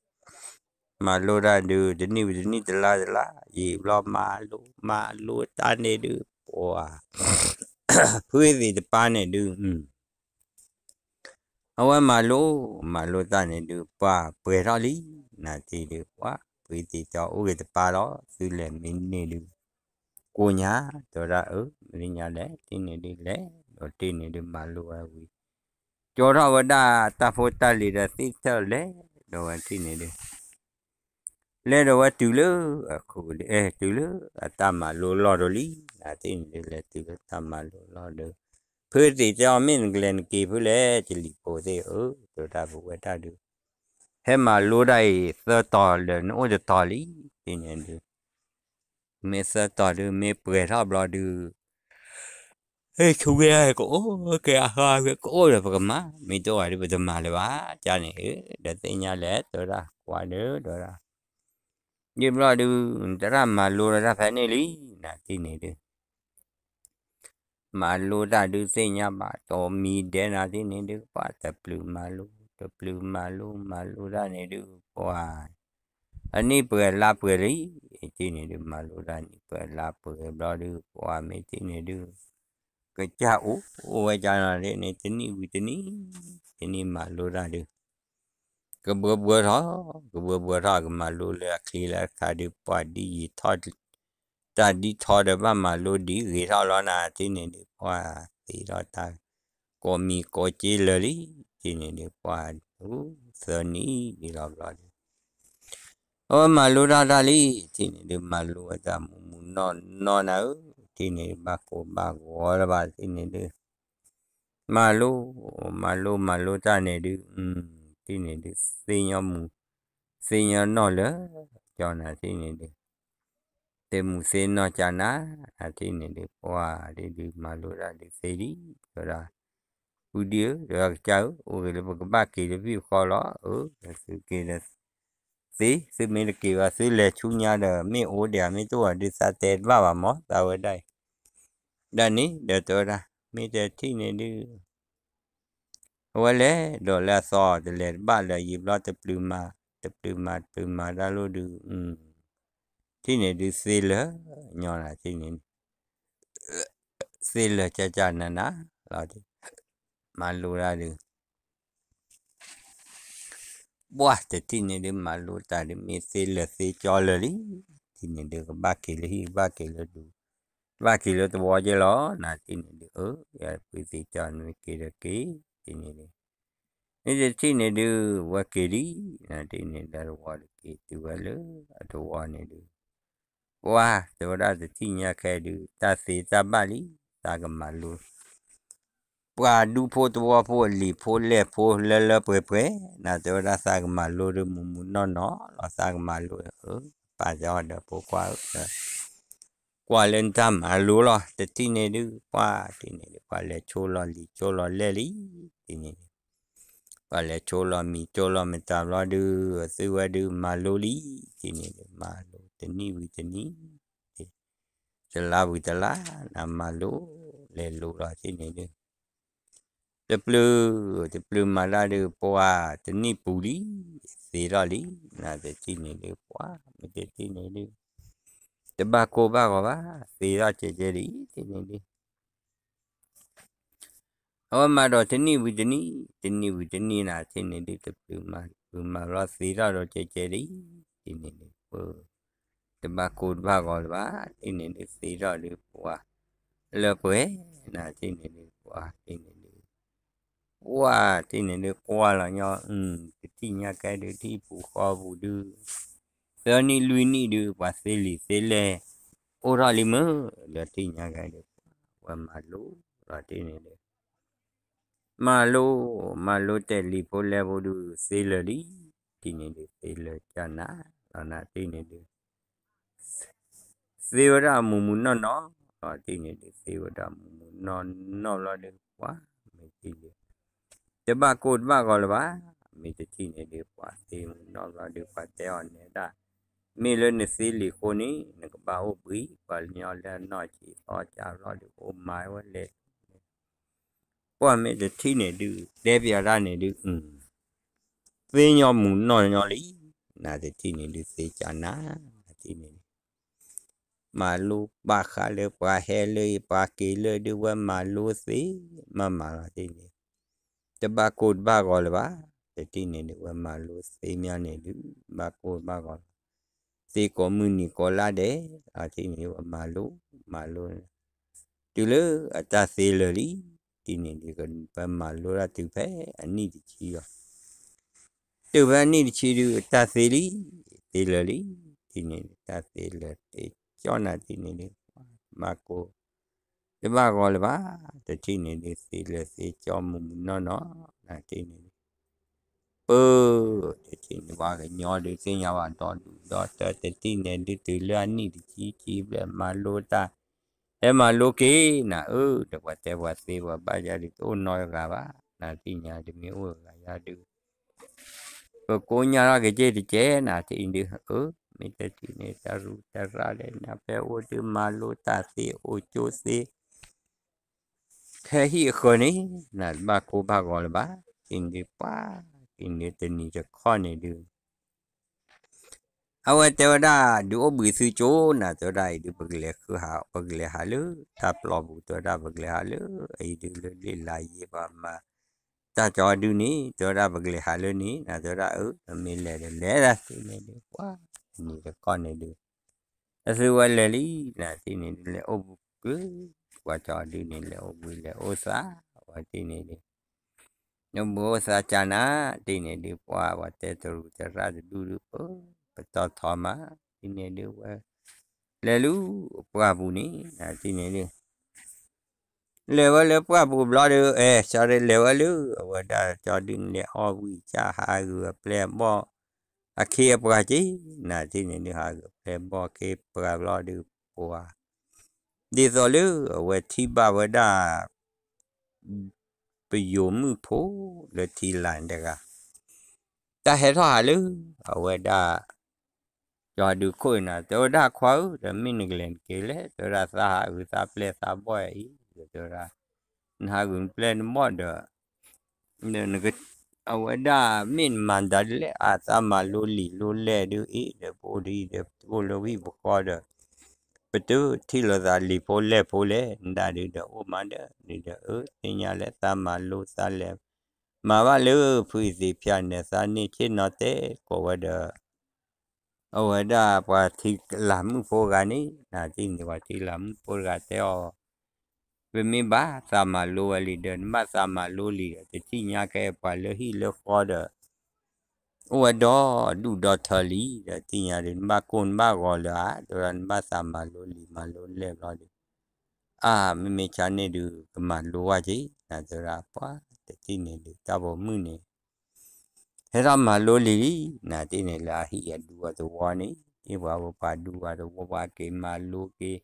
မၤလိတၢ်ဒုး တနံၣ်ဝံၤတနံၣ် တလါတလါ, ယံာ်ဘျီမၤလိ မၤလိတၢ်န့ၣ်ဒုး ပှၤ ဖုသ့ၣ်တပၤန့ၣ်ဒုး အဝဲမၤလိ မၤလိတၢ်န့ၣ်ဒုး ပှၤပှဲၤထီၣ်လံ, နၤတထံၣ်ဒုး ပှၤ ဖုသ့ၣ်တပၤအိၣ်ဂ့ၤတပၤလီၤ, သုလဲၤမ့ၢ်န့ၢ်ဒုး ကိးညါ, တဲဝဲဒၣ်အၢ မ့ၢ်န့ၢ်ညါလဲၣ်, တထံၣ်န့ၣ်ဒုးလဲၤ, ဒီးတထံၣ်န့ၣ်ဒုး မၤလိဝဲဝံၤ ကၠီထီၣ်ဝဲဒၣ်တၢ်ဖိတၢ်လံၤဒီးသ့ၣ်ထၢၣ်လဲၤ, ဒီးဝဲတထံၣ်န့ၣ်ဒုး လဲၤဒီးဝဲတုၤလၢ အခိၣ် အဲ တုၤလၢအတၢ်မၤလိလီၢ်ဒိၣ်လံ, နၤတထံၣ်န့ၣ်ဒုး လဲၤတုၤလၢတၢ်မၤလိလီၢ်ဒိၣ်, ဖုသ့ၣ်တဲအီၤ မ့ၢ်နကလဲၤနက့ၤဖုလဲၣ် ကလံၤဖိသ့ၣ်ဧၢ, တဲဝဲဒၣ်ပဝဲတၢ်ဒုး ဟဲမၤလိတၢ်အံၤ သၢတီၤလၢ နအိၣ်တတီၤလံ, တထံၣ်န့ၣ်ဒုး မ့ၢ်သၢတီၤဒုး မ့ၢ်ပှဲၤထီၣ်ဘျီဒုး ဟဲဆိဝဲကအိၣ် ကဲအဟးဝဲကအိၣ်ဒီးပကမၤ, မ့ၢ်တအိၣ်ဘၣ်ဒုး ပတမၤလၢၤဘၣ်, ကန့ၣ်ဧၢ, ဒီးသ့ၣ်ညါလဲၣ် တဲဝဲဒၣ် ကွၢ်ဒုး တဲဝဲဒၣ် ယံာ်ဘျီဒုး နသရၣ်မၤလိလီၤတၢ်ဖဲန့ၣ်လံ, နၤတထံၣ်န့ၣ်ဒုး မၤလိတၢ်ဒုးသ့ၣ်ညါဘၣ် တိမံၤဒဲး နၤတထံၣ်န့ၣ်ဒုး ပှၤတပျုၤမၤလိ တပျုၤမၤလိ မၤလိတၢ်န့ၣ်ဒုး ပှၤ အနံၣ်ပှဲၤလါပှဲၤလံ, တထံၣ်န့ၣ်ဒုး မၤလိတၢ်နံၣ်ပှဲၤလါပှဲၤဘျီဒုး ပှၤမ့ၢ်တထံၣ်န့ၣ်ဒုး ကစၢ်အိၣ်ဝဲကန့ၣ် တနံၣ်ဝံၤတနံၣ် တနံၣ်မၤလိတၢ်ဒုး ကဘှၢဘှၢထီၣ် ကဘှၢဘှၢထီၣ် ကမၤလိလၢအချ့လၢအခါဒုး ပှၤဒ်ယံာ်ထီၣ် တၢ်ဒ်ထီဒီးဘၣ်မၤလိဒ်ဂ့ၤထီၣ်လီၤ နၤတထံၣ်န့ၣ်ဒုး ပှၤသ့ထီၣ်တၢ် ကိးမံၤကိးက့လၢာ်လံ, တထံၣ်န့ၣ်ဒုး ပှၤသၢနံၣ်ဒ်လီၤဘျီဒုး အဝဲမၤလိတၢ်တၢ်လံ, ထံၣ်န့ၣ်ဒုး မၤလိဝဲတၢ်မူးမူးနီၢ်နီၢ်နၤဧၢ, ထံၣ်န့ၣ်ဒုး ဘၣ်ကိၢ်ဘၣ်ဂီၤလၢၤဘၣ် ထံၣ်န့ၣ်ဒုး မၤလိ, မၤလိ မၤလိတၢ်န့ၣ်ဒုး, ထံၣ်န့ၣ်ဒုး သ့ၣ်ညါမူး သ့ၣ်ညါနီၢ်လၢ ကၠီနၤ ထံၣ်န့ၣ်ဒုး သ့ၣ်မူးသ့ၣ်နီၢ်ကၠီနၤ, ထံၣ်န့ၣ်ဒုး ပှၤဒ်ဒုး မၤလိတၢ်ဒုးသ့လံ, တဲဝဲဒၣ် ဖုဒံဧၢ, တဲဝဲဒၣ် ကစၢ်ဧၢ, အိၣ်ဂ့ၤလၢပကဘၣ်က့ၤလၢဟံၣ်ဃီလီၤ, အၢ သုက့ၤလၢ သ့, သုမ့ၢ်တက့ၤဘၣ် သုလဲၤဆူညါဒီး မ့ၢ်အိၣ်ဒံးဧါ မ့ၢ်တအိၣ်ဒုး သးတဲတဘၣ်ဘၣ်မၢ် သးဝဲဒၣ်အံၤ, ဒၣ်န့ၣ်ဒီးတဲဝဲဒၣ် မ့ၢ်တထံၣ်န့ၣ်ဒုး အဝဲလဲၤဒီးလၢအသီ တလဲၤတဘၣ်လၢၤ ယံာ်ဘျီ တပျုၤမၤ တပျုၤမၤ တပျုၤမၤတၢ်လိၣ်ဒုး, ထံၣ်န့ၣ်ဒုးသ့လၢာ်ညီနၤ ထံၣ်န့ၣ် သ့လၢာ်ကၠၢ်ကၠၢ်နၤနၤလီၤ, မၤလိတၢ်ဒုး ပှၢ်တထံၣ်န့ၣ်ဒုး မၤလိတၢ်ဒုး မ့ၢ်သ့လၢာ်သ့ကၠီလၢာ်လံ, ထံၣ်န့ၣ်ဒုး ကဘၣ်က့ၤလၢဟံၣ် ကဘၣ်က့ၤလၢဒူ ကဘၣ်က့ၤလၢသဝီက့လီၤ, နၤထံၣ်န့ၣ်ဒုး အၢ ယပုၢ်သ့ၣ်ကၠီနမ့ၢ်က့ၤဒီးက့ၤ, ထံၣ်န့ၣ်ဒုး မ့ၢ်တထံၣ်န့ၣ်ဒုး ဝဲက့ၤလံ, နၤထံၣ်န့ၣ် လၢသဝီတက့ၤတုၤဝဲလၢအသဝီန့ၣ်ဒုး ပှၢ်တဲဝဲဒၣ်တထံၣ်ညါခဲဒုး တၢ်သ့တၢ်ဘၣ်လံ, သးကမၤလိ ပှၤဒူဖိသဝီဖိအလံၤဖိလဲၢ်ဖိလၢလၢပှဲၤပှဲၤ, နၤတဲဝဲဒၣ်သးကမၤလိဒုး မူးမူးနီၢ်နီၢ်လီၤ, သးကမၤလိ အၢ ပာ်စၢၤအီၤဒီးဖိခွါဧၢ, ကွၢ်လၢနတၢ်မၤလိလီၤ, တထံၣ်န့ၣ်ဒုး ပှၢ်ထံၣ်န့ၣ်ဒုး ပှၤလဲၤဆိလီၤလံၤဆိလီၤလဲၢ်လံ, ထံၣ်န့ၣ်ဒုး ပှၤလဲၤဆိလီၤမံၤဆိလီၤမတၤဘျီဒုး သုဝဲဒုးမၤလိလံ, ထံၣ်န့ၣ်ဒုး မၤလိတနံၣ်ဝံၤတနံၣ် တလါဝံၤတလါ နမၤလိ လဲၤလိလီၤ ထံၣ်န့ၣ်ဒုး တပျုၤ တပျုၤမၤတၢ်ဒုး ပှၢ်တနံၣ်ပူၤလံ သ့ထီၣ်လံ, နၤတထံၣ်န့ၣ်ဒုး ပှၢ်မ့ၢ်တထံၣ်န့ၣ်ဒုး တဘၣ်ကိၢ်ဘၣ်ဂီၤဘၣ် သ့ထီၣ်ကဲကဲလံ ထံၣ်န့ၣ်ဒုး အဝဲမၤဒီးတနံၣ်ဝံၤတနံၣ် တနံၣ်ဝံၤတနံၣ်နၤ ထံၣ်န့ၣ်ဒုး တပျုၤမၤ တပျုၤမၤဘျီသ့ထီၣ်ဒီးကဲကဲလံ, ထံၣ်န့ၣ်ဒုး ပ တဘၣ်ကိၢ်တဘၣ်ဂီၤလၢၤဘၣ်, ထံၣ်န့ၣ်ဒုး သ့ထီၣ်ဒုးပှၤ လၢပှဲၤ နၤ ထံၣ်န့ၣ်ဒုး ပှၤ ထံၣ်န့ၣ်ဒုး ပှၢ်ထံၣ်န့ၣ်ဒုး ကွၢ်လီၤညီ တထံၣ်ညါကဲဒုး ထံၣ်ပူၤဃီပူၤဒုး သၢနံၣ်လွံၢ်နံၣ်ဒုး ပှၤသ့လံာ်သ့လဲၢ် အိၣ်ထီၣ်လံမ့ၢ် လၢထံၣ်ညါကဲဒုး ပှၤဝဲမၤလိလီၤ ထံၣ်န့ၣ်ဒုး မၤလိ မၤလိတဲာ်လံာ်ဖိလဲၢ်ဖိဒုး သ့လၢာ်လံ, ထံၣ်န့ၣ်ဒုး သ့လၢာ်ကၢ်နၤ လီၤနၤ ထံၣ်န့ၣ်ဒုး သ့ဝဲဒၣ်မူးမူးနီၢ်နီၢ် ထံၣ်န့ၣ်ဒုး သ့ဝဲဒၣ်မူးမူးနီၢ်နီၢ်လီၤဒုး ပှၤ မ့ၢ်ထံၣ်ဒုး တဘၣ်ကိၢ်တဘၣ်ဂီၤလၢၤဘၣ်, မ့ၢ်တထံၣ်န့ၣ်ဒုး ပှၤသ့မူးနီၢ်လီၤဒုး ပှၤတဲအီၤနဲဒၣ်, မ့ၢ်လၢနသ့လံာ်ဃိန့ၣ် နကဘၣ်အိၣ်ဘှံး ပှၤကညီလၢအနီၢ်ဆံးသီကၢ်လီၤဒုး အိၣ်မၤဝဲလဲၣ် ပှၤမ့ၢ်တထံၣ်န့ၣ်ဒုး တဲပျီတၢ်န့ၣ်ဒုး သ့ညီမူးနီၢ်ညီလံ, နၤတထံၣ်န့ၣ်ဒုး သ့ကၢ်နၤ နၤထံၣ်န့ၣ်ဒုး မၤလိပာ်ဃာ်လၢပှၤဟဲလၢ ပှၤက့ၤလၢဒုး ဝဲမၤလိသ့ မၤမၤလီၤ ထံၣ်န့ၣ် တဘၣ်ကိၢ်တဘၣ်ဂီၤလၢၤဘၣ်, တထံၣ်န့ၣ်ဒုး ဝဲမၤလိသ့မးန့ၣ်ဒုး ဘၣ်ကိၢ်ဘၣ်ဂီၤလီၤ, သ့ကိးမုၢ်နံၤကိးလါဒဲး ထံၣ်န့ၣ်ဒုး ဝဲမၤလိ မၤလိ တုၤလၢအတၢ်သ့လၢာ်လံ, ထံၣ်န့ၣ်ဒုး ပမၤလိတၢ်တုၤဖဲအနံၣ်တဆံလီၤ, တုၤဖဲအနံၣ်တဆံဒုး တၢ်သ့လံ, သ့လၢာ်လံ, ထံၣ်န့ၣ်ဒုး တၢ်သ့လၢာ်သ့ကၠီနၤ ထံၣ်န့ၣ်ဒုး မၤကိၢ် တဘၣ်ဂီၤလၢၤဘၣ်, တထံၣ်န့ၣ်ဒုး သ့လၢာ်သ့ကၠီမူးမူးနီၢ်နီၢ် နၤထံၣ်န့ၣ်ဒုး ပၢ် တထံၣ်န့ၣ် ပှၤကညီဒုး သ့ၣ်ညါဘၣ်ဒီဒူၣ်ဒီတၢ် တထံၣ်န့ၣ်ဒုး တုၤလၢအနံၣ်တဆံဆံဘျဲၣ် မၤလိတၢ် ဟဲမၤလိက့ၤ နၤဧၢ, ဒီးပှၤတဲပှၤသ့ပှၤဘၣ်ယၤဒုး တအိၣ်နီတဂၤဘၣ်, နၤထံၣ်ညါဒုး မ့ၢ်အိၣ်တဂၤယၤဒုး ပကိးညါထီၣ်က့ၤက့ၤတကဲး နၤထံၣ်ဒုး အၢ မ့ၢ်တထံၣ်န့ၣ် တၢ်ရူတၢ်ရၢ်လဲၣ် နၤဖဲအိၣ်ဒုး မၤလိတၢ်သ့အိၣ်ကၠိသ့ ဖဲဟံၣ်အဃၢၤန့ၣ် နၤတဘၣ်ကိၢ်ဘၣ်ဂီၤလၢၤဘၣ်, ထံၣ်န့ၣ်ဒုး ပှၤ ထံၣ်န့ၣ်တနံၤတခီန့ၣ်ဒုး အဝဲတဲဝဲဒၣ် ဒုးအိၣ်ဘှံးသုကၠိ နၤတဲဝဲဒၣ်အံၤဒုး ပကလဲၤဃုဟး ပကလဲၤဟးလၢတၢ်ပျီပူၤ တဲဝဲဒၣ် ပကလဲၤဟးလၢအံၤဒုး လၢလ့ၣ်လၤယ့ပှၤမၤ တၢ်ကၠီဒုးန့ၣ် တဲဝဲဒၣ် ပကလဲၤဟးလၢန့ၣ် နၤတဲဝဲဒၣ် အၢ မ့ၢ်လဲၤဒီးလဲၤဒၣ်သ့န့ၣ်ဒုး ပှၤ တနံၤတခီန့ၣ်ဒုး အသုဝဲလဲၤလံ နၤထံၣ်န့ၣ်ဒုး လဲၤအိၣ်ဘှံး ပှၤကၠီဒုးန့ၣ် လဲၤအိၣ်ဘှံးလဲၤအိၣ်သါ ဝဲထံၣ်န့ၣ်ဒုး နဘှံးအိၣ်သါကၢ်နၤ ထံၣ်န့ၣ်ဒုး ပှၤ ပှၤတဲတရူးတရၣ်တဒူၣ်ဒုး ပၢ် ပတီၢ်ထီမး, ဒ်န့ၣ်ဒုးဝဲ လဲၤလၢပှၢ်ပူၤန့ၣ် ဒ်န့ၣ်ဒုး လဲၤဝဲလၢပှၢ်ပူၤဘျီဒီး အဲ ကၠီဒုးလဲၤဝဲလၢ အဝဲဒၣ်ကၠီဒုးလဲၤအီၣ်ဝံၣ်ကၢ်ဟးဂုာ်အပျဲၢ်အဘီၣ် အခ့အပှၤက့ၤ နၤဒ်န့ၣ်ဒုး ဟးဂုာ်အပျဲၢ်အဘီၣ်အခ့အပှၤဘျီဒီး ပှၤ ဒ်သိးလၢအဝဲထံၣ်ဘၣ်ဝဲဒၣ် ပယိၤမုၣ်ဖိလၢထံလာ်တဂၤ တၢ်ဟဲထီၣ်ဟးလၢ အဝဲဒၣ် ကၠီဒုးခိၣ်အံၤနၤ တဲဝဲဒၣ်ခွါဧၢ ဒီးမ့ၢ်နကလဲၤနက့ၤလဲၣ် တဲဝဲဒၣ်သးဟးဂုာ်သးပျဲၢ်သးဘီၣ်အံၤ တဲဝဲဒၣ် နဟးဂုာ်နပျဲၢ်နဘီၣ်ဒီး ဒီးနက အဝဲဒၣ်မ့ၢ်နမၤဒ်လဲၣ် အသးမၤလိလံာ်လိလဲၢ်ဒုးအံၤ ဒီးပအိၣ်ဒ်အံၤဒီး ပအိၣ်လၢဟံၣ်ပဃီဒီး ပတထံၣ်လိာ်သးလံာ်ဖိလဲၢ်ဖိလဲၣ် နဒၣ်ဒုးဒီးအိၣ်မးဒီး ဒုးဒီးအၢ သ့ၣ်ညါလၢသးမၤလိသးလဲၤ မၤဘၣ်လၢဖုအံၤသ့ၣ်ဖၠၣ်န့ၣ် သးန့ၢ်ဆ့ၣ်နီၤတဲကိးဝဲဒီး အဝဲဒၣ်ပှၤထံလာ်မုၣ်ဖိဂၤန့ၣ် နၤတထံၣ်န့ၣ် ပှၤထံလာ်မုၣ်ဖိတဂၤတဲအီၤ ပမ့ၢ်ဘၣ်သးမၤလိဝဲလံဒီး နဘၣ်သးမၤလိလံာ်ဒီး တထံၣ်ညါကဲပှၤလၢဟံၣ်လၢဃီဒီး အိၣ်ဝဲဒီဒူၣ်ဒီထၢလံ ဒီးတထံၣ်ညါဒီး နဘၣ်ကိၢ်နဘၣ်ဂီၤလၢၤဧါ ဒီးနဘၣ်သးမၤလိလံာ်မၤလိလဲၢ်ဘျီဒီး အါ မ့မ့ၢ်ဆါန့ၣ်ဒုး ကမၤလိဝဲက့ၤ နၤတဲဝဲဒၣ် ပှၤတထံၣ်န့ၣ်ဒုး တၢ်ပိာ်မုၣ်န့ၣ် ဟဲထီၣ်မၤလိလံာ်လံ နၤတထံၣ်န့ၣ်လၢအဟံၣ်အဒူအသဝီန့ၣ် အ့ၣ်ပှၤဝဲပှၤဒူပှၤသဝီပှၤက့ၤမၤလိက့ၤ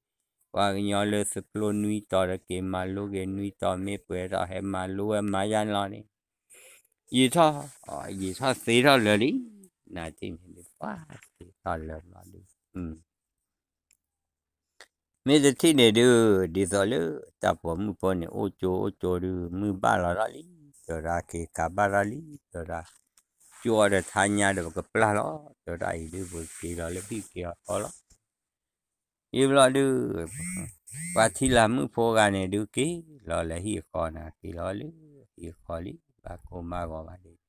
ပှၤကညီလၢသကျိၣ်နွံတီၤဒီးက့ၤမၤလိက့ၤနွံတီၤ မ့ၢ်ပှဲၤထီၣ်ဟဲမၤလိဝဲမၤယါန့ၣ်လီၤန့ၣ် ယံာ်ထီၣ် ယံာ်ထီၣ်သ့ထီၣ်လၢာ်လံ နၤတထံၣ်န့ၣ်ဒုး ပှၤသ့ထီၣ်လၢာ်ဘျီဒုး မ့ၢ်တထံၣ်န့ၣ်ဒုး ဒ်သိးလၢတၢ်ပိာ်မုၣ်ဖိန့ၣ် အိၣ်ကၠိအိၣ်ကၠိဒုး မုၢ်ဘၣ်လီၤထီၣ်လံ တဲဝဲဒၣ် က့ၤကးဘၣ်ထီၣ်လံ တဲဝဲဒၣ် ကၠိအီၤဒီးထါညါဒီးပကပျၢ်လီၤ တဲဝဲဒၣ်အံၤဒုး ပက့ၤလီၤလၢဟံၣ်က့ၤအီၤဃီလီၤ အံၤဘျီဒုး ပှၤထံလာ်မုၣ်ဖိဂၤန့ၣ်ဒုးက့ၤလီၤလၢဟံၣ်အဃီနၤ က့ၤလီၤလၢဟံၣ်အဃီလံ ဘၣ်ကိၢ်မးဂီၤဘၣ်ဒုး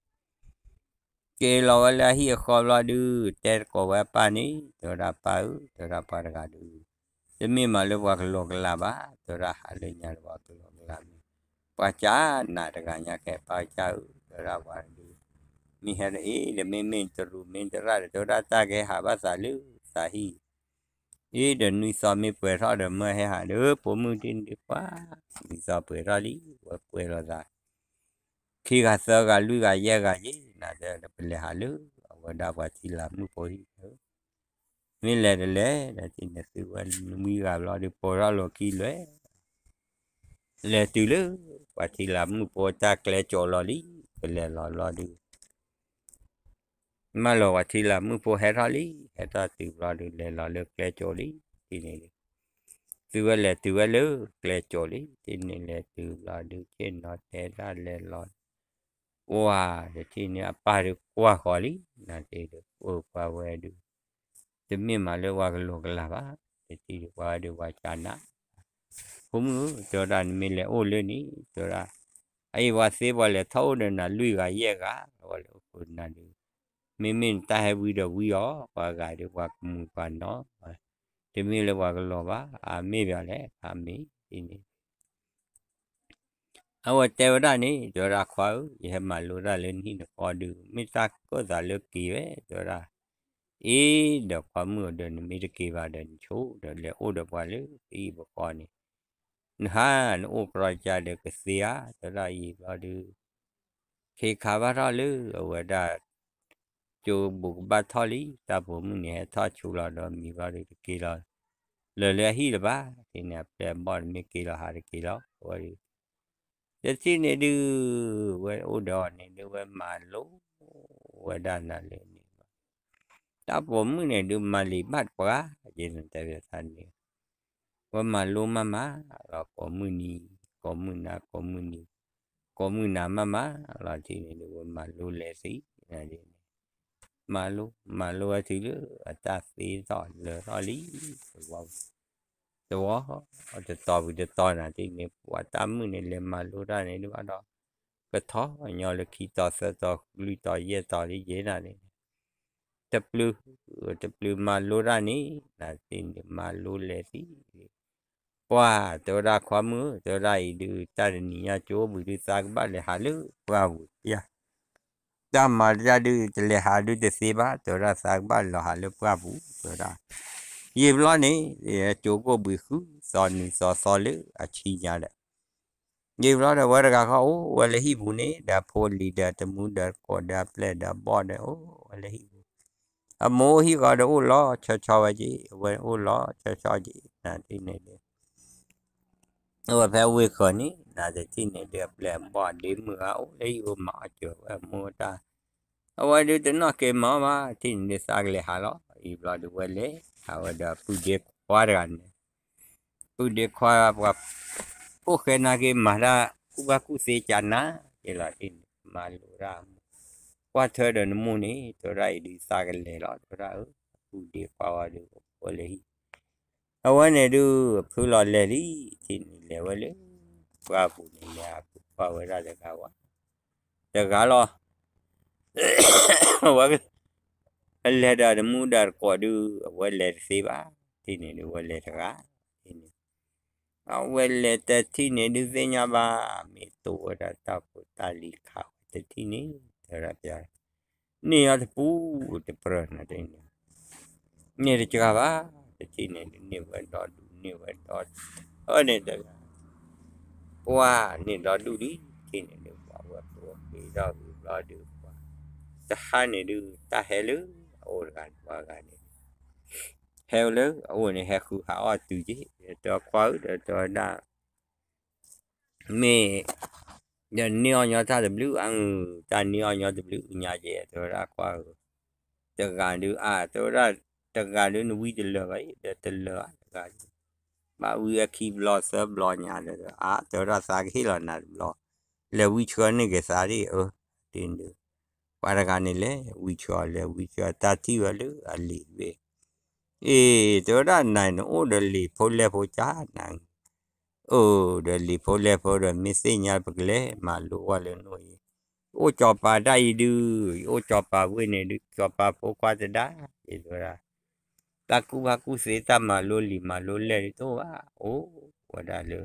က့ၤလီၤဝဲလၢအဟံၣ်အဃီဘျီဒုး တဲသကိးဝဲအပၢ်န့ၣ် တဲဝဲဒၣ်ပၢ်ဧၢ တဲဝဲဒၣ်ပှၤတဂၤဒုး တမ့ၢ်မၤလၢပှၤကလီကလီဘၣ် တဲဝဲဒၣ်ဟးလၢညါဒီးပှၤကလီကလီမ့ၢ် ပှၤကၢ်နးတဂၤညါကဲပၢ်ကၢ်ဧၢ တဲဝဲဒၣ်ပှၤဒုး မ့ၢ်ဟဲဒီးအ့ၣ်ဒီးမ့မ့ၢ်တရူးမ့ၢ်တရၣ်ဒီး တဲဝဲဒၣ်တၢ်ကဟဲဟးဘၣ်သးလၢသးဟံၣ် အ့ၣ်ဒီးနွံသီမ့ၢ်ပှဲၤထီၣ်ဒီးမၢဟဲဟးဒီး ပိာ်မုၣ်တထံၣ်န့ၣ်ဒုးပှၤ နွံသီပှဲၤထီၣ်လံ ဝဲကွဲးလီၤသး ခံဂၤသၢဂၤလွံၢ်ဂၤယဲၢ်ဂၤယ့ၣ် နၤတဲဒီးပလဲၤဟးလၢ အဝဲဒၣ်ပှၤထံလာ်မုၣ်ဖိဟံၣ် မ့ၢ်လဲၤတလဲၤ နၤတထံၣ်န့ၣ် သုဝဲနွံဂၤဘျီဒုး ပိာ်ထီၣ်လိာ်ခံလွဲ လဲၤတုၤလၢ ပှၤထံလာ်မုၣ်ဖိတၢ်ကျဲကိာ်လီၤလံ ပလဲၤလီၤဘျီဒုး မၢလီၤပှၤထံလာ်မုၣ်ဖိဟဲထီၣ်လံ ဟဲထီၣ်တုၤဘျီဒုး လဲၤလီၤလၢကျဲကိာ်လံ တထံၣ်န့ၣ်ဒုး သုဝဲလဲၤတုၤဝဲလၢကျဲကိာ်လံ တထံၣ်န့ၣ်လဲၤတုၤဘျီဒုး ဆ့ၣ်နီၤတဲတၢ်လဲၤလီၤ ဝၤ တထံၣ်န့ၣ်အပၢ်ဒုးကွၢ်ဃီၤလံ နၤတထံၣ်ဒုး အိၣ်ပှၤဝဲဒုး တမ့ၢ်မၤလၢပှၤကလီကလီဘၣ် တထံၣ်ဒုးပှၤဝဲဒုးပှၤကၢ်နး ဖိမုၣ်ဧၢ တဲဝဲဒၣ်နမ့ၢ်လဲၤအိၣ်လၢန့ၣ် တဲဝဲဒၣ် အအံၤပှၤသ့ပှၤလဲၤထီၣ်အိၣ်ဒီးနၤလွံၢ်ဂၤယဲၢ်ဂၤ ပှၤလဲၤအိၣ်ခိးနၤဒုး မ့မ့ၢ်နတၢ်ဟဲဝံဒီးဝံအီၤ ပှၤဂၤဒုးပှၤကမူၤပှၤနီၤ တမ့ၢ်လၢပှၤကလီဘၣ် အမ့ၢ်ပှၤလဲၣ် အမ့ၢ်ဒ်န့ၣ် အဝဲတဲဝဲဒၣ်န့ၣ် တဲဝဲဒၣ်ခွါဧၢ ယဟဲမၤလိတၢ်လၢနဟံၣ်နဃီဒုး မ့ၢ်တၢ်ကၢၣ်သးလၢက့ၤဝဲ တဲဝဲဒၣ် အ့ ဒီးခွါမုၣ်အီၤဒီး နမ့ၢ်တက့ၤဘၣ်ဒီးနဆိဒီး လဲၤအိၣ်ဒီးပှၤလၢဟံၣ်ပဃီန့ၣ် နဟါနအိၣ်ကြီကါဒီးကသ့ဧါ တဲဝဲဒၣ်အံၤဘျီဒုး ခ့ခါဘၣ်ထီၣ်လၢအဝဲဒၣ် ကၠိဘူးကဘၣ်ထီၣ်လံ တၢ်ပိာ်မုၣ်န့ၣ် ဟဲထီၣ်ဆူလီၤဒီးမံၤဘျီဒုးတက့ၤလီၤ လၢာ်လၢအဟံၣ်လၢၤဘၣ် တထံၣ်န့ၣ် အပျဲၢ်အဘီၣ်တမ့ၢ်က့ၤလီၤဟးတက့ၤလီၤ အဝဲဒုး တထံၣ်န့ၣ်ဒုး ဝဲအိၣ်ဒီးအီၤန့ၣ်ဒုး ဝဲမၤလိ ဝဲဒၣ်နၤလၢန့ၣ် တၢ်ပိာ်မုၣ်န့ၣ်ဒုး မၤလံာ်ဘၣ်တပှၢ် ယဲန့ၣ်တဲဝဲသးန့ၣ် ဝဲမၤလိမးမးလီၤ ကိးမုၢ်နံၤ ကိးမုၢ်နၤ ကိးမုၢ်နံၤ ကိးမုၢ်နၤမးမးလီၤ တထံၣ်န့ၣ်ဒုး ဝဲမၤလိလဲၤသံ န့ၣ် မၤလိ မၤလိဝဲတုၤလၢအတၢ်သ့ထီၣ်လၢာ်ထီၣ်လံ သဝီ တတီၤဝံၤတတီၤနၤတထံၣ်န့ၣ် ပှၤတၢ်မုၣ်န့ၣ် လဲၤမၤလိတၢ်န့ၣ်ဒုးဘၣ်ဒီး ကထီၣ်ညီလၢခံတီၤသၢတီၤလွံၢ်တီၤယဲၢ်တီၤလံယဲၢ်နၤန့ၣ် တပျုၤ တပျုၤမၤလိတၢ်န့ၣ် နၤတထံၣ်န့ၣ် မၤလိလဲၤသံ ပှၤ တဲဝဲဒၣ်ခွါမုၣ် တဲဝဲဒၣ်အံၤဒုး တၢ်တနံၤညါကၠိဘုးဒုးသးကဘၣ်လဲၤဟးလၢပှၢ်ပူၤယါ တၢ်မၤတၢ်ဒုး တလဲၤဟးဒုးတသ့ဘၣ်, တဲဝဲဒၣ်သးကဘၣ်လီၤဟးလၢပှၢ်ပူၤ, တဲဝဲဒၣ်, ယံာ်ဘျီန့ၣ် ကၠိကိၣ်ဘှံးဃု သီနုၤသီသီလၢအဆံညါဒီး ယံာ်ဘျီဒီး ဝဲတဂၤဃီအိၣ်ဝဲလၢဟံၣ်ပူၤန့ၣ် ဒီးအဖိအလံၤဒီးတမူဒီးတကိးဒီးအပျဲၢ်ဒီးအဘီၣ်ဒီးအိၣ်ဝဲလၢဟံၣ်ပူၤ, အမိၢ်ဟံၣ်ဃီဒီးအိၣ်လီၤဆီဆီဝဲက့ၤ, အဝဲအိၣ်လီၤဆီဆီက့ၤ နၤတထံၣ်န့ၣ်ဒုး အဝဲဖဲဝ့ၢ်ဃၢၤန့ၣ် နၤတထံၣ်န့ၣ်ဒုး အပျဲၢ်အဘီၣ်ဒ့မုၣ်ဂၤအိၣ်လၢဟံၣ်ပူၤမၤအီၣ်စၢၤဝဲအမိၢ်တၢ် အဝဲဒုးတနီၣ်က့ၤမၤအီၣ်ဘၣ် တထံၣ်န့ၣ်ဒုးသးကလဲၤဟးလီၤ, ယံာ်ဘျီဒုးဝဲလဲၤဟးဝဲဒီးပုၢ်ဒ့ခွါတဂၤန့ၣ် ပုၢ်ဒ့ခွါပှၤ အိၣ်ဃဲနာ်က့ၤမၤတၢ်ကူၣ်ဘၣ်ကူၣ်သ့ကနၤက့ၤလီၤတထံၣ်န့ၣ် မၤလိတၢ် ကွၢ်ထွဲဒီးနမိၢ်န့ၣ် တဲဝဲဒၣ်အံၤဒုးသးကလဲၤလီၤ တဲဝဲဒၣ်အၢ ပုၢ်ဒ့ခွါဝဲဒုးအိၣ်လၢဟံၣ် အဝဲန့ၣ်ဒုး ဖုလီၤလဲၤလံ တထံၣ်န့ၣ်လဲၤဝဲလၢ ပှၢ်ပူၤန့ၣ်လဲၤဟးဖုကွၢ်ဝဲဒၣ်တဂၤဝဲ တဂၤလီၤ အဝဲ အလဲၤဒီးတမူဒီးတကိးဒုး အဝဲလဲၤတသ့ဘၣ် တထံၣ်န့ၣ်ဒုး အဝဲလဲၤတဂၤ တထံၣ်န့ၣ် အဝဲလဲၤတထံၣ်န့ၣ်ဒုးသ့ၣ်ညါဘၣ် မ့ၢ်တိဝဲဒၣ်တၢ်ဖိတၢ်လံၤခးဝဲတထံၣ်န့ၣ် တဲဝဲဒၣ်ပျါ န့ၢ်အီၤတပူၤတပြၢၢ်နၤတထံၣ်န့ၣ် န့ၢ်တစှၤဘၣ် တထံၣ်န့ၣ်ဒုး န့ၢ်ဝဲဒီဒူၣ် န့ၢ်ဝဲဒီ အၢန့ၣ်တဂၤ ပှၢ်န့ၢ်ဒီဒူၣ်လံ တထံၣ်န့ၣ်ဒုး ပှၢ်ဝဲပှၢ်က့ၤဒီးဝံၤဘျီဒုးပှၢ် တဟါန့ၣ်ဒုး တၢ်ဟဲလၢ အအိၣ်တဂၤန့ၣ်ပှၤဂၤန့ၣ် ဟဲလၢအအိၣ်န့ၣ် ဟဲဃုဟးအီၣ်တုၤက့ၤ တဲခွါဧၢ ဒီးတဲဝဲဒၣ် မ့ၢ် ဒီးန့ၢ်အီၣ်ညီတၢ်တဘျုး အါငုၢ် တၢ်န့ၢ်အီၣ်ညီတဘျုးညါက့ၤ တဲဝဲဒၣ်ခွါဧၢ, တဂၤဒုးအါ တဲဝဲဒၣ် တဂၤဒုးနဝံတလၢာ်ဘၣ်အံၤ ဒီးတလၢာ်ဧါတဂၤဒုး, ဘၣ်ဝံအခံဘျီသၢဘျီညါဒီး အါ တဲဝဲဒၣ်သးကဟ့ၣ်လီၤနၤတဘျီ, လဲၤဝံဆှၢန့ၢ်က့ၤသးဒ်အၢ, တထံၣ်န့ၣ်ဒုး ပှၤတဂၤန့ၣ်လဲၤဝံဆှၢ လဲၤဝံဆှၢ တၢ်ထံၣ်ဝဲလၢအလံၤတဘ့ၣ် အ့ တဲဝဲဒၣ်နၤ နအိၣ်ဒီးလံၤဖိလဲၢ်ဖိကၢ်နၤ, အိၣ်ဒီးလံၤဖိလဲၢ်ဖိဒီး မ့ၢ်သ့ၣ်ညါပကလဲၤမၤလိဝဲလၢနအိၣ်အံၤ, ယအိၣ်ကၠီၤပၤတၢ်အံၤဒုး ယအိၣ်ကၠီၤပၤဝ့ၢ်န့ၣ်ဒုး ကၠီၤပၤဖိခွါတဒါ, ယတဲဝဲဒၣ် တၢ်ကူၣ်ဘၣ်ကူၣ်သ့ တၢ်မၤလိလံၤမၤလိလဲၢ်ဒုးတအိၣ်ဘၣ်, အိၣ်ဝဲဒၣ်လၢ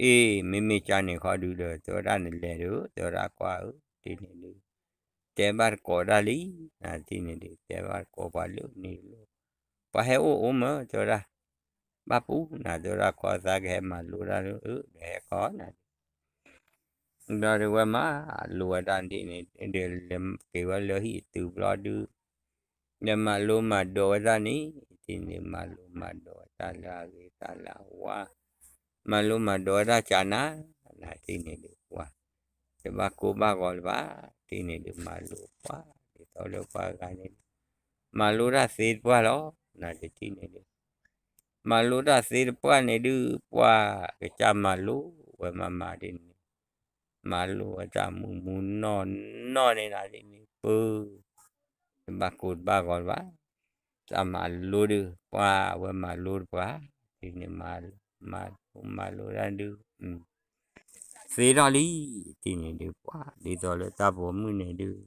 အ့ မ့မ့ၢ်ကၢ်န့ၣ်ခီဒုးဒီး တဲဝဲဒၣ်နလဲၤဒီး တဲဝဲဒၣ်ကွၢ်ဧၢ, တထံၣ်န့ၣ်ဒုး တဲဘၣ်တကိးဒၣ်လံ, နတထံၣ်န့ၣ်ဒုး တဲဘၣ်တကိးပှၤလၢန့ၣ်လီၤ, ပှၤဟဲအိၣ်အိၣ်မး တဲဝဲဒၣ်, ဘၣ်ပူၤနၤ တဲဝဲဒၣ် ခီသးကဟဲမၤလိတၢ်လၢအၢ ဒီးဟဲခီနၤ ဒီးဒုးဝဲမၤလိဝဲဒၣ်န့ၣ် ဒုးလဲၤက့ၤဝဲလၢဟံၣ်တုၤဘျီဒုး ဒီးမၤလိမၤဒိးဝဲဒၣ်န့ၣ် တထံၣ်န့ၣ် မၤလိမၤဒိးဝဲတၢ်လၢအဂ့ၤတၢ်လၢအဝါ, မၤလိမၤဒိးဝဲဒၣ်ကၢ်နၤ, နတထံၣ်န့ၣ်ဒုးပှၤ တဘၣ်ကိၢ်ဘၣ်ဂီၤလၢၤဘၣ်, တထံၣ်န့ၣ်ဒုးမၤလိပှၤ ဒ်သိးလၢပှၤဂၤန့ၣ် မၤလိတၢ်သ့တပှၢ်လီၤ, နတထံၣ်န့ၣ်ဒုး မၤလိတၢ်သ့တပှၢ်န့ၣ်ဒုး ပှၤကစၢ်မၤလိဝဲမၤမၤဒ်န့ၣ် မၤလိဝဲတၢ်မူမူနီၢ်နီၢ်န့ၣ်နၤဒ်န့ၣ် ပၢ တဘၣ်ကိၢ်တဘၣ်ဂီၤလၢၤဘၣ်, တၢ်မၤလိဒုး ပှၤဝဲမၤလိတပှၢ်, ဒ်န့ၣ် မၤလိမၤလိတၢ်ဒုး သ့ထီၣ်လံ, ဒ်န့ၣ်ဒုးပှၤဒ်သိးလၢတၢ်ပိာ်မုၣ်န့ၣ်ဒုး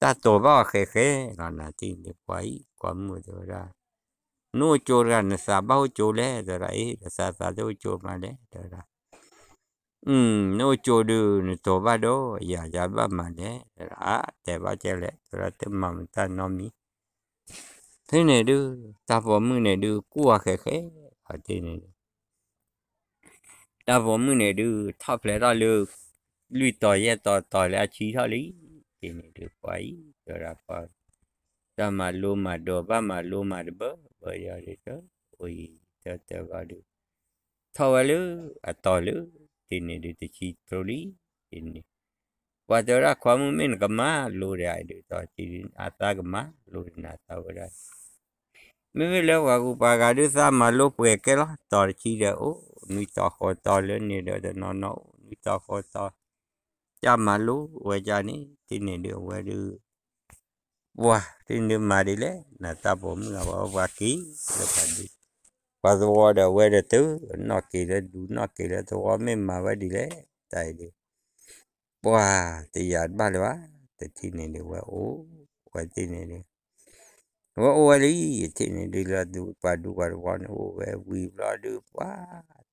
တၢ်တိာ်ဘၣ်အီၤဃဲးဃဲးလီၤ, နတထံၣ်န့ၣ်ဒုးပှၤအံၤ ကွၢ်မုၢ်တဲဝဲဒၣ် နအိၣ်ကၠိတဂၤ နသးဘၣ်အိၣ်ကၠိလဲၣ် တဲဝဲဒၣ်, အ့ ဒီးသးသးတအိၣ်ကၠိမးလဲၣ် တဲဝဲဒၣ် နအိၣ်ကၠိဒုး နတိာ်ဘၣ်ဒီးယၤ ယၤဘၣ်မၤလဲၣ်, တဲဝဲဒၣ် အါ တဲဘၣ်ကဲလဲၣ် တဲဝဲဒၣ် တမၤမတၢ်နီတမံၤ, ဖဲန့ၣ်ဒုး တၢ်ပိာ်မုၣ်န့ၣ်ဒုး ကူၣ်အီၤဃဲးဃဲး အတထံၣ်န့ၣ်ဒုး တၢ်ပိာ်မုၣ်န့ၣ်ဒုး ထီၣ်ဖျဲးထီၣ်လၢ လွံၢ်တီၤယဲၢ်တီၤတီၤလၢအဆံထီၣ်လံ, တထံၣ်န့ၣ်ဒုးပှၤအံၤ တဲဝဲဒၣ်ပှၤ တၢ်မၤလိမၤဒိးဘၣ်မၤလိမၤတဘၢဘၢယီၤဒုး တအိၣ်အံၤ တၢ်တဂီၤဒုး ထီၣ်ဝဲလၢအတီၤလၢ တထံၣ်န့ၣ်ဒုး တဆံတြိလံ, တထံၣ်န့ၣ် ပှၤတဲဝဲဒၣ် ခွါမုၣ်မ့ၢ်နကမၤလိဒံးအံၤဒုး တီၤတဆံဒုး အသးကမၤလိဒံးနၤသးဝဲဒၣ် မ့မ့ၢ်လၢပှၤဂုၤပှၤဂၤဒုး သးမၤလိပှဲၤကဲလီၤ, တီၤတဆံဒီးအိၣ် နွံတီၤဃိးတီၤလၢန့ၣ်ဒီးတနီၤနီၤအိၣ် နွံတီၤဃိးတီၤ ကမၤလိဝဲဒၣ်န့ၣ် တထံၣ်န့ၣ်ဒုးအဝဲဒုး ပှၤ တထံၣ်န့ၣ်ဒုးမၤဒ်လဲၣ် နတၢ်ပိာ်မုၣ်အဝဲပှၤက့ၤလၢပှၤဒုး ပှၤသဝီဒီးအဝဲဒီးတုၤ နီၢ်က့ၤလၢဒူနီၢ်က့ၤလၢသဝီမ့ၢ်မၤဝဲဒ်လဲၣ် တၢ်အံၤဒုး ပှၤတယာ်တဘၣ်လၢၤဘၣ်, တထံၣ်န့ၣ်ဒုးဝဲအိၣ်ဝဲတထံၣ်န့ၣ်ဒုး ဝဲအိၣ်ဝဲလံ, တထံၣ်န့ၣ်ဒုးလၢဒူပှၤဒူပှၤသဝီန့ၣ် အိၣ်ဝဲဝံၤဘျီဒုး ပှၤ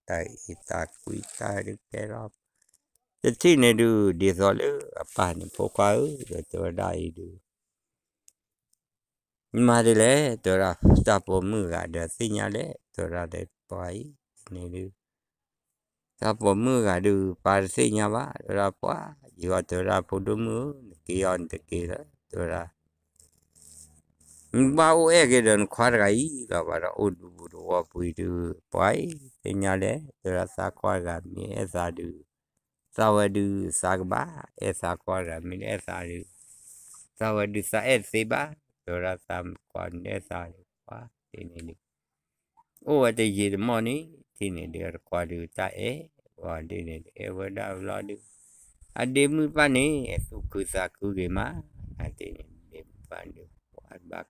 တၢ်အ့ၣ်တၢ်ကွံတၢ်ဒုးကဲထီၣ် တထံၣ်န့ၣ်ဒုး ဒ်သိးလၢအပၢ်န့ၣ် ဖိခွါဧၢ, ဒီးတဲဝဲဒၣ်အံၤဒုး မၤဒ်လဲၣ်, တဲဝဲဒၣ် တၢ်ပိာ်မုၣ်ဂၤဒီးသ့ၣ်ညါလဲၣ်, တဲဝဲဒၣ်ဒီးပှၤအံၤန့ၣ်ဒုး တၢ်ပိာ်မုၣ်ဂၤဒုး ပၢ်တသ့ၣ်ညါဘၣ်, တဲဝဲဒၣ်ပှၤ, ယဟီတဲဝဲဒၣ်ဖိဒိၣ်မုၣ်ဧၢ, နက့ၤအီၤနတက့ၤလၢၤ, တဲဝဲဒၣ် နဘၣ်အိၣ်အဲၣ်က့ၤဒီးနခွါတဂၤအံၤလီၤ, ဘၣ်ဒီးအိၣ်ဒူပူၤသဝီပူၤအံၤဒုး ပှၤအံၤသ့ၣ်ညါလဲၣ်, တဲဝဲဒၣ်သးခွါတဂၤမ့ၢ်အဲၣ်သးဒုး သးဝဲဒုးသးကဘၣ်, အဲၣ်သးခွါတဂၤမ့ၢ်အဲၣ်သးဒုး သးဝဲဒုးသးအဲၣ်တသ့ဘၣ်, တဲဝဲဒၣ်သးခွါမ့ၢ်အဲၣ်သးဒုး ပှၤတထံၣ်န့ၣ်ဒုး အိၣ်ဝဲတယံာ်တမီၢ်န့ၣ် တထံၣ်န့ၣ်ဒုး အတခွါဒုးတၢ်အဲၣ်, ပှၤတထံၣ်န့ၣ်ဒုး အဲၣ်ဝဲဒၣ်ဘျီဒုး အဒ့မုၣ်တဖၣ်န့ၣ် သူၣ်ခုသးခုဂ့ၤမး, နတထံၣ်န့ၣ် ဒ့မုၣ်တဖၣ်န့ၣ်ဒုး ပှၤတ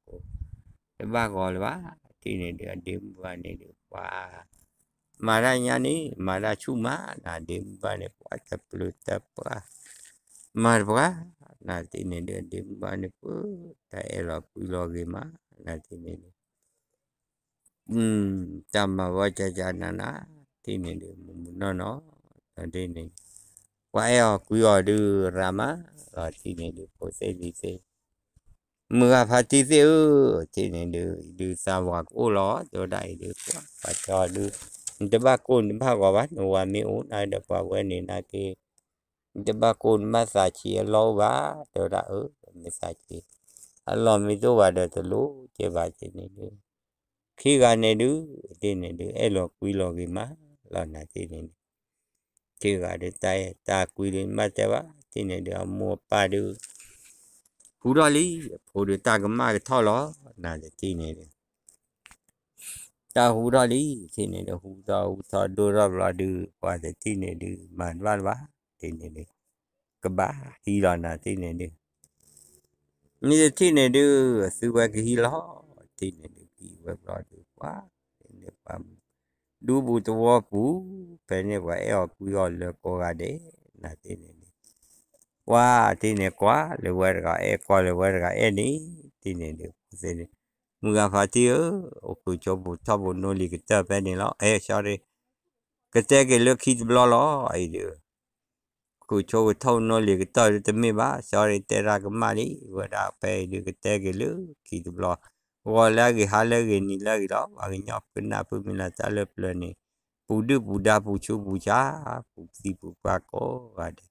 ဘၣ်ကိၢ် တဘၣ်ဂီၤလၢၤဘၣ်, တထံၣ်န့ၣ်ဒုး အဒ့မုၣ်တဖၣ်န့ၣ်ဒုး ပှၤ မၤတၢ်ညါန့ၣ် မၤတၢ်ဆူၣ်မး, နဒ့မုၣ်တဖၣ်န့ၣ် ပှၤတပျုၤတပှၢ် မၤတပှၢ်, နတထံၣ်န့ၣ်ဒုး အဒ့မုၣ်တဖၣ်န့ၣ် ပှၤတၢ်အဲၣ်လီၤကွံလီၤဂ့ၤမး, နတထံၣ်န့ၣ်ဒုး တၢ်မၤဝဲကကနန တထံၣ်န့ၣ်ဒုး မုၢ်မုၢ်နီၢ်နီၢ် တထံၣ်န့ၣ် ပှၤအဲၣ်အီၤကွံအီၤဒုးရၤမး, လီၤတထံၣ်န့ၣ်ဒုး ဖိသ့ၣ်လံၤသ့ၣ် မုၢ်ဂၤဖါတံၢ်သ့ၣ်ဧၢ, တထံၣ်န့ၣ်ဒုး ဒုးသးဝၤကအိၣ်လီၤ, တဲဝဲဒၣ်အံၤဒုး ပှၤပှၤတဲအီၤဒုး နတဘၣ်ကိၢ်နတဘၣ်ဂီၤဘၣ်, နဝၤမ့ၢ်အိၣ်နၤဒီးပှၤဝဲန့ၣ် နက့ နတဘၣ်ကိၢ်နဘၣ်သးဆံးအလီၢ်အိၣ်ဘၣ်, တဲဝဲဒၣ်အၢ မ့ၢ်သးဆံး အလီၢ်မ့ၢ်တအိၣ်ဘၣ်ဒီးတလိၣ်ကဲဘၣ်တထံၣ်န့ၣ်ဒုး ခံဂၤန့ၣ်ဒုး တထံၣ်န့ၣ်ဒုး အဲၣ်လီၤကွံလီၤဂ့ၤမး, လီၤနၤတထံၣ်န့ၣ်ဒုး ခံဂၤဒုး တၢ်အဲၣ်တၢ်ကွံဒုး မ့ၢ်တဲဘၣ် တထံၣ်န့ၣ်ဒုး အမိၢ်အပၢ်ဒုး ဟူထီၣ်လံ, အဖိဒုးတၢ်ကမၣ်ကထီၣ်လီၤ, နၤတထံၣ်န့ၣ်ဒုး တၢ်ဟူထီၣ်လံ, တထံၣ်န့ၣ်ဒုး ဟူထီၣ်ဟူထီၣ်ဒိၣ်ထီၣ်ဘျီဒုး ပှၤတထံၣ်န့ၣ်ဒုး မၤတဘၣ်လၢၤဘၣ်, တထံၣ်န့ၣ်ဒုး ကဘၣ်ဟံးလီၤနၤတထံၣ်န့ၣ်ဒုး မ့ၢ်တထံၣ်န့ၣ်ဒုး သုဝဲကဟံးလီၤ, တထံၣ်န့ၣ်ဒုး ကဟံးဝဲဘျီဒုး ပှၤ တထံၣ်န့ၣ်ပှၤ ဒူပူၤသဝီပူၤ ဖဲန့ၣ်ပှၤအဲၣ်အီၤကွံအီၤလၢကိးဂၤဒဲး, နၤတထံၣ်န့ၣ်ဒုး ပှၤတထံၣ်န့ၣ် ကွၢ်လၢဝဲတဂၤအဲၣ် ကွၢ်လၢဝဲတဂၤအဲၣ်န့ၣ်, တထံၣ်န့ၣ်ဒုး ဖိသ့ၣ်န့ၣ် မုၢ်ဂၤဖါတံၢ်ဧၢ, အိၣ်ဃုာ်ဆိပူၤထီၣ်ပူၤနိလံၤကတၢၢ်ဖဲန့ၣ်လီၤ, အဲ sorry ကတဲက့ၤလၢခံတဘျီလီၤ, အံၤဒုး ဃုာ်ဆိကထီၣ်ပူၤနိလံၤကတၢၢ်ဒုးတမ့ၢ်ဘၣ်, sorry တဲတၢ်ကမၣ်လံ, ဝဲဒၣ်ဖဲအံၤဒုး ကတဲက့ၤလၢခံတဘျီ, ဂီၤလၢအဂ့ၤ ဟါလၢအဂ့ၤ နံၤလၢအဂ့ၤလီၤ, ပှၤကညီဖုနၢ်ဖုမုၢ်လၢ်တၢ်လၢပျၢၤန့ၣ်, ပူၤဒုၣ်ပူၤဒါ ပူၤဆူးပူၤဆါ, ပူၤသံပူၤပှၢ်ကိးဂၤဒဲး,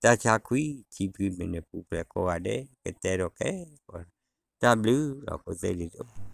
တၢ်ဆါခွံဆံခွံမံးနံး ပူၤဖျဲးကိးဂၤဒဲး, ကတဲဒိးခဲကိးဂၤဒဲး, တၢ်ဘျုးလီၤ ဖိသ့ၣ်လံၤသ့ၣ်